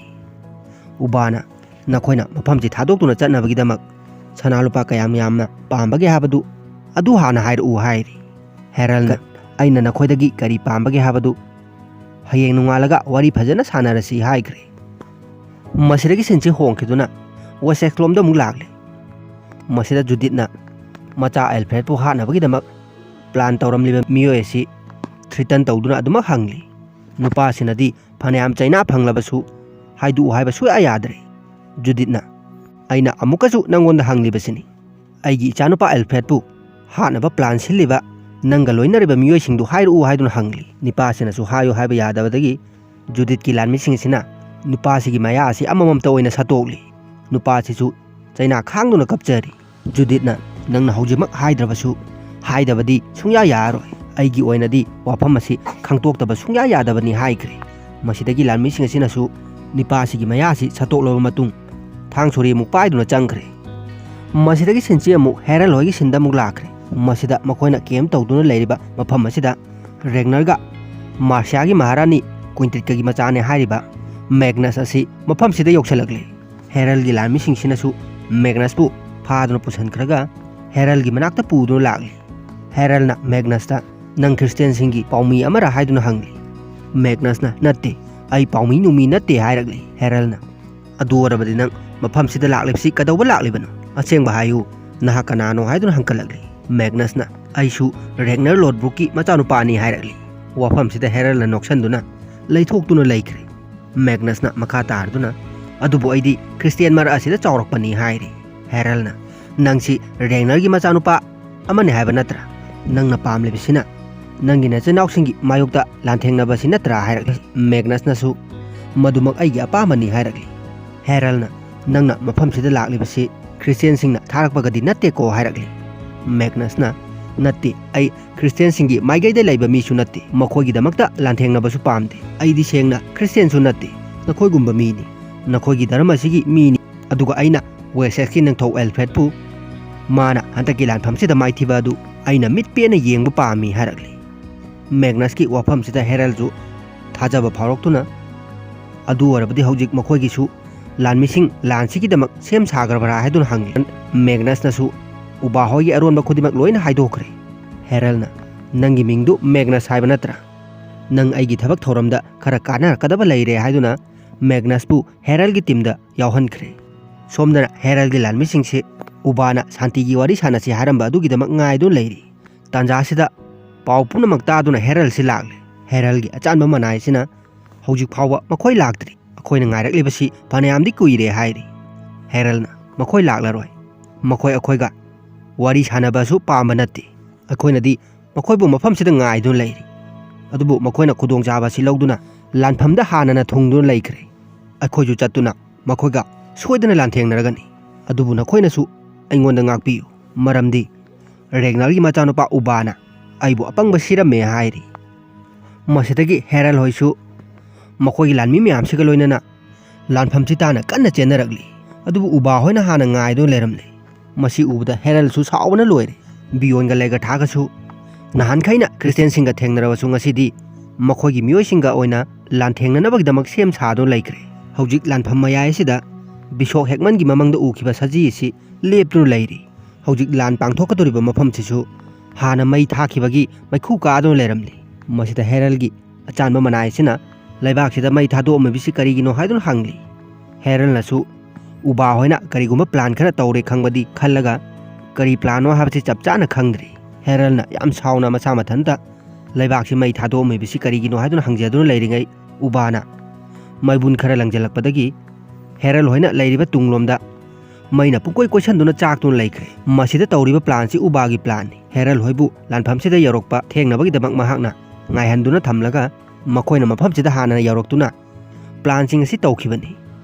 ꯎꯕꯥꯅ, "ꯅꯈꯣꯏꯅ ꯃꯐꯝꯁꯤ ꯊꯥꯗꯣꯛꯇꯨꯅ ꯆꯠꯅꯕꯒꯤꯗꯃꯛ ꯁꯅꯥ ꯂꯨꯄꯥ ꯀꯌꯥꯝ ꯌꯥꯝꯅ ꯄꯥꯝꯕꯒꯦ ꯍꯥꯏꯕꯗꯨ, ꯑꯗꯨ ꯍꯥꯟꯅ ꯍꯥꯏꯔꯛꯎ" ꯍꯥꯏꯔꯤ꯫ ꯍꯦꯔꯜꯅ, "ꯑꯩꯅ ꯅꯈꯣꯏꯗꯒꯤ ꯀꯔꯤ ꯄꯥꯝꯕꯒꯦ ꯍꯥꯏꯕꯗꯨ ꯍꯌꯦꯡ ꯅꯣꯡꯉꯥꯜꯂꯒ ꯋꯥꯔꯤ ꯐꯖꯅ ꯁꯥꯟꯅꯔꯁꯤ" ꯍꯥꯏꯈ꯭ꯔꯦ꯫ ꯃꯁꯤꯗꯒꯤ ꯁꯤꯟꯁꯤ ꯍꯣꯡꯈꯤꯗꯨꯅ ꯋꯦꯁꯦꯛꯁꯂꯣꯝꯗ ꯑꯃꯨꯛ ꯂꯥꯛꯂꯦ꯫ ꯃꯁꯤꯗ ꯖꯨꯗꯤꯠꯅ ꯃꯆꯥ ꯑꯦꯜꯐ꯭ꯔꯦꯗꯄꯨ ꯍꯥꯠꯅꯕꯒꯤꯗꯃꯛ ꯄ꯭ꯂꯥꯟ ꯇꯧꯔꯝꯂꯤꯕ ꯃꯤꯑꯣꯏ ꯑꯁꯤ ꯊ꯭ꯔꯤꯇꯟ ꯇꯧꯗꯨꯅ ꯑꯗꯨꯃꯛ ꯍꯪꯂꯤ꯫ ꯅꯨꯄꯥꯁꯤꯅꯗꯤ ꯐꯅꯌꯥꯝ ꯆꯩꯅꯥ ꯐꯪꯂꯕꯁꯨ ꯍꯥꯏꯗꯣꯛꯎ ꯍꯥꯏꯕ ꯁꯨꯛꯌꯥ ꯌꯥꯗ꯭ꯔꯦ꯫ ꯖꯨꯗꯤꯠꯅ, "ꯑꯩꯅ ꯑꯃꯨꯛꯀꯁꯨ ꯅꯪꯉꯣꯟꯗ ꯍꯪꯂꯤꯕꯁꯤꯅꯤ, ꯑꯩꯒꯤ ꯏꯆꯥꯅꯨꯄꯥ ꯑꯦꯜꯐ꯭ꯔꯦꯗꯄꯨ ꯍꯥꯠꯅꯕ ꯄ꯭ꯂꯥꯟ ꯁꯤꯜꯂꯤꯕ ꯅꯪꯒ ꯂꯣꯏꯅꯔꯤꯕ ꯃꯤꯑꯣꯏꯁꯤꯡꯗꯨ ꯍꯥꯏꯔꯛꯎ" ꯍꯥꯏꯗꯨꯅ ꯍꯪꯂꯤ꯫ ꯅꯤꯄꯥꯁꯤꯅꯁꯨ ꯍꯥꯏꯌꯨ ꯍꯥꯏꯕ ꯌꯥꯗꯕꯗꯒꯤ ꯖꯨꯗꯤꯠꯀꯤ ꯂꯥꯟꯃꯤꯁꯤꯡ ꯑꯁꯤꯅ ꯅꯨꯄꯥꯁꯤꯒꯤ ꯃꯌꯥ ꯑꯁꯤ ꯑꯃꯃꯝꯇ ꯑꯣꯏꯅ ꯁꯠꯇꯣꯛꯂꯤ꯫ ꯅꯨꯄꯥꯁꯤꯁꯨ ꯆꯩꯅꯥ ꯈꯥꯡꯗꯨꯅ ꯀꯞꯆꯔꯤ꯫ ꯖꯨꯗꯤꯠꯅ, "ꯅꯪꯅ ꯍꯧꯖꯤꯛꯃꯛ ꯍꯥꯏꯗ꯭ꯔꯕꯁꯨ ꯍꯥꯏꯗꯕꯗꯤ ꯁꯨꯡꯌꯥ ꯌꯥꯔꯔꯣꯏ꯫ ꯑꯩꯒꯤ ꯑꯣꯏꯅꯗꯤ ꯋꯥꯐꯝ ꯑꯁꯤ ꯈꯪꯗꯣꯛꯇꯕ ꯁꯨꯡꯌꯥ ꯌꯥꯗꯕꯅꯤ" ꯍꯥꯏꯈ꯭ꯔꯦ꯫ ꯃꯁꯤꯗꯒꯤ ꯂꯥꯟꯃꯤꯁꯤꯡ ꯑꯁꯤꯅꯁꯨ ꯅꯤꯄꯥꯁꯤꯒꯤ ꯃꯌꯥ ꯑꯁꯤ ꯁꯠꯇꯣꯛꯂꯕ ꯃꯇꯨꯡ ꯊꯥꯡ ꯁꯣꯔꯤ ꯑꯃꯨꯛ ꯄꯥꯏꯗꯨꯅ ꯆꯪꯈ꯭ꯔꯦ꯫ ꯃꯁꯤꯗꯒꯤ ꯁꯤꯟꯁꯤ ꯑꯃꯨꯛ ꯍꯦꯔꯜ ꯍꯣꯏꯒꯤ ꯁꯤꯟꯗ ꯑꯃꯨꯛ ꯂꯥꯛꯈ꯭ꯔꯦ꯫ ꯃꯁꯤꯗ ꯃꯈꯣꯏꯅ ꯀꯦꯝ ꯇꯧꯗꯨꯅ ꯂꯩꯔꯤꯕ ꯃꯐꯝ ꯑꯁꯤꯗ ꯔꯦꯒꯅꯔꯒ ꯃꯥꯔꯁꯤꯌꯥꯒꯤ ꯃꯍꯥꯔꯥꯅꯤ ꯀ꯭ꯋꯤꯟꯇꯤꯠꯀꯒꯤ ꯃꯆꯥꯅꯦ ꯍꯥꯏꯔꯤꯕ ꯃꯦꯒꯅꯁ ꯑꯁꯤ ꯃꯐꯝꯁꯤꯗ ꯌꯧꯁꯤꯜꯂꯛꯂꯦ꯫ ꯍꯦꯔꯜꯒꯤ ꯂꯥꯟꯃꯤꯁꯤꯡꯁꯤꯅꯁꯨ ꯃꯦꯒꯅꯁꯄꯨ ꯐꯥꯗꯨꯅ ꯄꯨꯁꯤꯟꯈ꯭ꯔꯒ ꯍꯦꯔꯜꯒꯤ ꯃꯅꯥꯛꯇ ꯄꯨꯗꯨꯅ ꯂꯥꯛꯂꯤ꯫ ꯍꯦꯔꯜꯅ ꯃꯦꯒꯅꯁꯇ, "ꯅꯪ ꯈ꯭ꯔꯤꯁꯇꯤꯌꯥꯟꯁꯤꯡꯒꯤ ꯄꯥꯎꯃꯤ ꯑꯃꯔ?" ꯍꯥꯏꯗꯨꯅ ꯍꯪꯂꯤ꯫ ꯃꯦꯒꯅꯁꯅ, "ꯅꯠꯇꯦ, ꯑꯩ ꯄꯥꯎꯃꯤ ꯅꯨꯃꯤ ꯅꯠꯇꯦ" ꯍꯥꯏꯔꯛꯂꯤ꯫ ꯍꯦꯔꯜꯅ, "ꯑꯗꯨ ꯑꯣꯏꯔꯕꯗꯤ ꯅꯪ ꯃꯐꯝꯁꯤꯗ ꯂꯥꯛꯂꯤꯕꯁꯤ ꯀꯩꯗꯧꯕ ꯂꯥꯛꯂꯤꯕꯅꯣ? ꯑꯁꯦꯡꯕ ꯍꯥꯏꯌꯨ, ꯅꯍꯥꯛ ꯀꯅꯥꯅꯣ?" ꯍꯥꯏꯗꯨꯅ ꯍꯪꯀꯠꯂꯛꯂꯤ꯫ ꯃꯦꯒꯅꯁꯅ, "ꯑꯩꯁꯨ ꯔꯦꯒꯅꯔ ꯂꯣꯗꯕ꯭ꯔꯨꯛꯀꯤ ꯃꯆꯥꯅꯨꯄꯥꯅꯤ" ꯍꯥꯏꯔꯛꯂꯤ꯫ ꯋꯥꯐꯝꯁꯤꯗ ꯍꯦꯔꯜꯅ ꯅꯣꯛꯁꯟꯗꯨꯅ ꯂꯩꯊꯣꯛꯇꯨꯅ ꯂꯩꯈ꯭ꯔꯦ꯫ ꯃꯦꯒꯅꯁꯅ ꯃꯈꯥ ꯇꯥꯔꯗꯨꯅ, "ꯑꯗꯨꯕꯨ ꯑꯩꯗꯤ ꯈ꯭ꯔꯤꯁꯇꯤꯌꯥꯟ ꯃꯔꯛ ꯑꯁꯤꯗ ꯆꯥꯎꯔꯛꯄꯅꯤ" ꯍꯥꯏꯔꯤ꯫ ꯍꯦꯔꯜꯅ, "ꯅꯪꯁꯤ ꯔꯦꯒꯅꯔꯒꯤ ꯃꯆꯥꯅꯨꯄꯥ ꯑꯃꯅꯤ ꯍꯥꯏꯕ ꯅꯠꯇ꯭ꯔꯥ? ꯅꯪꯅ ꯄꯥꯝꯂꯤꯕꯁꯤꯅ ꯅꯪꯒꯤ ꯅꯆꯤꯟꯅꯥꯎꯁꯤꯡꯒꯤ ꯃꯥꯌꯣꯛꯇ ꯂꯥꯟꯊꯦꯡꯅꯕꯁꯤ ꯅꯠꯇ꯭ꯔꯥ?" ꯍꯥꯏꯔꯛꯂꯤ꯫ ꯃꯦꯒꯅꯁꯅꯁꯨ, "ꯃꯗꯨꯃꯛ ꯑꯩꯒꯤ ꯑꯄꯥꯝꯕꯅꯤ" ꯍꯥꯏꯔꯛꯂꯤ꯫ ꯍꯦꯔꯜꯅ, "ꯅꯪꯅ ꯃꯐꯝꯁꯤꯗ ꯂꯥꯛꯂꯤꯕꯁꯤ ꯈ꯭ꯔꯤꯁꯇꯤꯌꯥꯟꯁꯤꯡꯅ ꯊꯥꯔꯛꯄꯒꯗꯤ ꯅꯠꯇꯦꯀꯣ?" ꯍꯥꯏꯔꯛꯂꯤ꯫ ꯃꯦꯒꯅꯁꯅ, "ꯅꯠꯇꯦ, ꯑꯩ ꯈ꯭ꯔꯤꯁꯇꯤꯌꯥꯟꯁꯤꯡꯒꯤ ꯃꯥꯏꯀꯩꯗ ꯂꯩꯕ ꯃꯤꯁꯨ ꯅꯠꯇꯦ, ꯃꯈꯣꯏꯒꯤꯗꯃꯛꯇ ꯂꯥꯟꯊꯦꯡꯅꯕꯁꯨ ꯄꯥꯝꯗꯦ꯫ ꯑꯩꯗꯤ ꯁꯦꯡꯅ ꯈ꯭ꯔꯤꯁꯇꯤꯌꯥꯟꯁꯨ ꯅꯠꯇꯦ, ꯅꯈꯣꯏꯒꯨꯝꯕ ꯃꯤꯅꯤ, ꯅꯈꯣꯏꯒꯤ ꯙꯔꯃꯁꯤꯒꯤ ꯃꯤꯅꯤ꯫ ꯑꯗꯨꯒ ꯑꯩꯅ ꯋꯦꯁꯦꯛꯁꯀꯤ ꯅꯤꯡꯊꯧ ꯑꯦꯜꯐ꯭ꯔꯦꯗꯄꯨ ꯃꯥꯅ ꯍꯟꯗꯛꯀꯤ ꯂꯥꯟꯐꯝꯁꯤꯗ ꯃꯥꯏꯊꯤꯕ ꯑꯗꯨ ꯑꯩꯅ ꯃꯤꯠ ꯄꯦꯟꯅ ꯌꯦꯡꯕ ꯄꯥꯝꯃꯤ ꯍꯥꯏꯔꯛꯂꯤ꯫ ꯃꯦꯒꯅꯁꯀꯤ ꯋꯥꯐꯝꯁꯤꯗ ꯍꯦꯔꯜꯁꯨ ꯊꯥꯖꯕ ꯐꯥꯎꯔꯛꯇꯨꯅ, "ꯑꯗꯨ ꯑꯣꯏꯔꯕꯗꯤ ꯍꯧꯖꯤꯛ ꯃꯈꯣꯏꯒꯤꯁꯨ ꯂꯥꯟꯃꯤꯁꯤꯡ ꯂꯥꯟꯁꯤꯒꯤꯗꯃꯛ ꯁꯦꯝ ꯁꯥꯈ꯭ꯔꯕ꯭ꯔꯥ?" ꯍꯥꯏꯗꯨꯅ ꯍꯪꯂꯤ꯫ ꯃꯦꯒꯅꯁꯅꯁꯨ ꯎꯕꯥ ꯍꯣꯏꯒꯤ ꯑꯔꯣꯟꯕ ꯈꯨꯗꯤꯡꯃꯛ ꯂꯣꯏꯅ ꯍꯥꯏꯗꯣꯛꯈ꯭ꯔꯦ꯫ ꯍꯦꯔꯜꯅ, "ꯅꯪꯒꯤ ꯃꯤꯡꯗꯨ ꯃꯦꯒꯅꯁ ꯍꯥꯏꯕ ꯅꯠꯇ꯭ꯔꯥ? ꯅꯪ ꯑꯩꯒꯤ ꯊꯕꯛ ꯊꯧꯔꯝꯗ ꯈꯔ ꯀꯥꯟꯅꯔꯛꯀꯗꯕ ꯂꯩꯔꯦ" ꯍꯥꯏꯗꯨꯅ ꯃꯦꯒꯅꯁꯄꯨ ꯍꯦꯔꯜꯒꯤ ꯇꯤꯝꯗ ꯌꯥꯎꯍꯟꯈ꯭ꯔꯦ꯫ ꯁꯣꯝꯗꯅ ꯍꯦꯔꯜꯒꯤ ꯂꯥꯟꯃꯤꯁꯤꯡꯁꯤ ꯎꯕꯥꯅ ꯁꯥꯟꯇꯤꯒꯤ ꯋꯥꯔꯤ ꯁꯥꯟꯅꯁꯤ ꯍꯥꯏꯔꯝꯕ ꯑꯗꯨꯒꯤꯗꯃꯛ ꯉꯥꯏꯗꯨꯅ ꯂꯩꯔꯤ꯫ ꯇꯥꯟꯖꯥꯁꯤꯗ ꯄꯥꯎ ꯄꯨꯝꯅꯃꯛ ꯇꯥꯗꯨꯅ ꯍꯦꯔꯜꯁꯤ ꯂꯥꯛꯂꯦ꯫ ꯍꯦꯔꯜꯒꯤ ꯑꯆꯥꯟꯕ ꯃꯅꯥꯏꯁꯤꯅ, "ꯍꯧꯖꯤꯛ ꯐꯥꯎꯕ ꯃꯈꯣꯏ ꯂꯥꯛꯇ꯭ꯔꯤ꯫ ꯑꯩꯈꯣꯏꯅ ꯉꯥꯏꯔꯛꯂꯤꯕꯁꯤ ꯐꯅꯌꯥꯝꯗꯤ ꯀꯨꯏꯔꯦ" ꯍꯥꯏꯔꯤ꯫ ꯍꯦꯔꯜꯅ, "ꯃꯈꯣꯏ ꯂꯥꯛꯂꯔꯣꯏ꯫ ꯃꯈꯣꯏ ꯑꯩꯈꯣꯏꯒ ꯋꯥꯔꯤ ꯁꯥꯟꯅꯕꯁꯨ ꯄꯥꯝꯕ ꯅꯠꯇꯦ꯫ ꯑꯩꯈꯣꯏꯅꯗꯤ ꯃꯈꯣꯏꯕꯨ ꯃꯐꯝꯁꯤꯗ ꯉꯥꯏꯗꯨꯅ ꯂꯩꯔꯤ꯫ ꯑꯗꯨꯕꯨ ꯃꯈꯣꯏꯅ ꯈꯨꯗꯣꯡꯆꯥꯕ ꯑꯁꯤ ꯂꯧꯗꯨꯅ ꯂꯥꯟꯐꯝꯗ ꯍꯥꯟꯅꯅ ꯊꯨꯡꯗꯨꯅ ꯂꯩꯈ꯭ꯔꯦ꯫ ꯑꯩꯈꯣꯏꯁꯨ ꯆꯠꯇꯨꯅ ꯃꯈꯣꯏꯒ ꯁꯣꯏꯗꯅ ꯂꯥꯟꯊꯦꯡꯅꯔꯒꯅꯤ꯫ ꯑꯗꯨꯕꯨ ꯅꯈꯣꯏꯅꯁꯨ ꯑꯩꯉꯣꯟꯗ ꯉꯥꯛꯄꯤꯌꯨ, ꯃꯔꯝꯗꯤ ꯔꯦꯒꯅꯔꯒꯤ ꯃꯆꯥꯅꯨꯄꯥ ꯎꯕꯥꯅ ꯑꯩꯕꯨ ꯑꯄꯪꯕ ꯁꯤꯔꯝꯃꯦ" ꯍꯥꯏꯔꯤ꯫ ꯃꯁꯤꯗꯒꯤ ꯍꯦꯔꯜ ꯍꯣꯏꯁꯨ ꯃꯈꯣꯏꯒꯤ ꯂꯥꯟꯃꯤ ꯃꯌꯥꯝꯁꯤꯒ ꯂꯣꯏꯅꯅ ꯂꯥꯟꯐꯝꯁꯤ ꯇꯥꯟꯅ ꯀꯟꯅ ꯆꯦꯟꯅꯔꯛꯂꯤ꯫ ꯑꯗꯨꯕꯨ ꯎꯕꯥ ꯍꯣꯏꯅ ꯍꯥꯟꯅ ꯉꯥꯏꯗꯨꯅ ꯂꯩꯔꯝꯂꯦ꯫ ꯃꯁꯤ ꯎꯕꯗ ꯍꯦꯔꯜꯁꯨ ꯁꯥꯎꯕꯅ ꯂꯣꯏꯔꯦ꯫ ꯕꯤꯌꯣꯟꯒ ꯂꯦꯒꯊꯥꯒꯁꯨ ꯅꯍꯥꯟꯈꯩꯅ ꯈ꯭ꯔꯤꯁꯇꯤꯌꯟꯁꯤꯡꯒ ꯊꯦꯡꯅꯔꯕꯁꯨ ꯉꯁꯤꯗꯤ ꯃꯈꯣꯏꯒꯤ ꯃꯤꯑꯣꯏꯁꯤꯡꯒ ꯑꯣꯏꯅ ꯂꯥꯟꯊꯦꯡꯅꯅꯕꯒꯤꯗꯃꯛ ꯁꯦꯝ ꯁꯥꯗꯨꯅ ꯂꯩꯈ꯭ꯔꯦ꯫ ꯍꯧꯖꯤꯛ ꯂꯥꯟꯐꯝ ꯃꯌꯥꯏ ꯑꯁꯤꯗ ꯕꯤꯁꯣꯛ ꯍꯦꯛꯃꯟꯒꯤ ꯃꯃꯪꯗ ꯎꯈꯤꯕ ꯁꯖꯤ ꯑꯁꯤ ꯂꯦꯞꯇꯨꯅ ꯂꯩꯔꯤ꯫ ꯍꯧꯖꯤꯛ ꯂꯥꯟ ꯄꯥꯡꯊꯣꯛꯀꯗꯧꯔꯤꯕ ꯃꯐꯝꯁꯤꯁꯨ ꯍꯥꯟꯅ ꯃꯩ ꯊꯥꯈꯤꯕꯒꯤ ꯃꯩꯈꯨ ꯀꯥꯗꯨꯅ ꯂꯩꯔꯝꯂꯤ꯫ ꯃꯁꯤꯗ ꯍꯦꯔꯜꯒꯤ ꯑꯆꯥꯟꯕ ꯃꯅꯥꯏ ꯑꯁꯤꯅ ꯂꯩꯕꯥꯛꯁꯤꯗ ꯃꯩ ꯊꯥꯗꯣꯛꯑꯝꯃꯤꯕꯁꯤ ꯀꯔꯤꯒꯤꯅꯣ ꯍꯥꯏꯗꯨꯅ ꯍꯪꯂꯤ꯫ ꯍꯦꯔꯜꯅꯁꯨ ꯎꯕꯥ ꯍꯣꯏꯅ ꯀꯔꯤꯒꯨꯝꯕ ꯄ꯭ꯂꯥꯟ ꯈꯔ ꯇꯧꯔꯦ ꯈꯪꯕꯗꯤ ꯈꯜꯂꯒ ꯀꯔꯤ ꯄ꯭ꯂꯥꯟꯅꯣ ꯍꯥꯏꯕꯁꯤ ꯆꯞ ꯆꯥꯅ ꯈꯪꯗ꯭ꯔꯤ꯫ ꯍꯦꯔꯜꯅ ꯌꯥꯝ ꯁꯥꯎꯅ ꯃꯁꯥ ꯃꯊꯟꯇ ꯂꯩꯕꯥꯛꯁꯤ ꯃꯩ ꯊꯥꯗꯣꯛꯑꯝꯃꯤꯕꯁꯤ ꯀꯔꯤꯒꯤꯅꯣ ꯍꯥꯏꯗꯨꯅ ꯍꯪꯖꯗꯨꯅ ꯂꯩꯔꯤꯉꯩ ꯎꯕꯥꯅ ꯃꯩꯕꯨꯟ ꯈꯔ ꯂꯪꯖꯜꯂꯛꯄꯗꯒꯤ ꯍꯦꯔꯜ ꯍꯣꯏꯅ ꯂꯩꯔꯤꯕ ꯇꯨꯡꯂꯣꯝꯗ ꯃꯩꯅ ꯄꯨꯡꯀꯣꯏ ꯀꯣꯏꯁꯟꯗꯨꯅ ꯆꯥꯛꯇꯨꯅ ꯂꯩꯈ꯭ꯔꯦ꯫ ꯃꯁꯤꯗ ꯇꯧꯔꯤꯕ ꯄ꯭ꯂꯥꯟꯁꯤ ꯎꯕꯥꯒꯤ ꯄ꯭ꯂꯥꯟꯅꯤ꯫ ꯍꯦꯔꯜ ꯍꯣꯏꯕꯨ ꯂꯥꯟꯐꯝꯁꯤꯗ ꯌꯧꯔꯛꯄ ꯊꯦꯡꯅꯕꯒꯤꯗꯃꯛ ꯃꯍꯥꯛꯅ ꯉꯥꯏꯍꯟꯗꯨꯅ ꯊꯝꯂꯒ ꯃꯈꯣꯏꯅ ꯃꯐꯝꯁꯤꯗ ꯍꯥꯟꯅ ꯌꯧꯔꯛꯇꯨꯅ ꯄ꯭ꯂꯥꯟꯁꯤꯡ ꯑꯁꯤ ꯇꯧꯈꯤꯕꯅꯤ꯫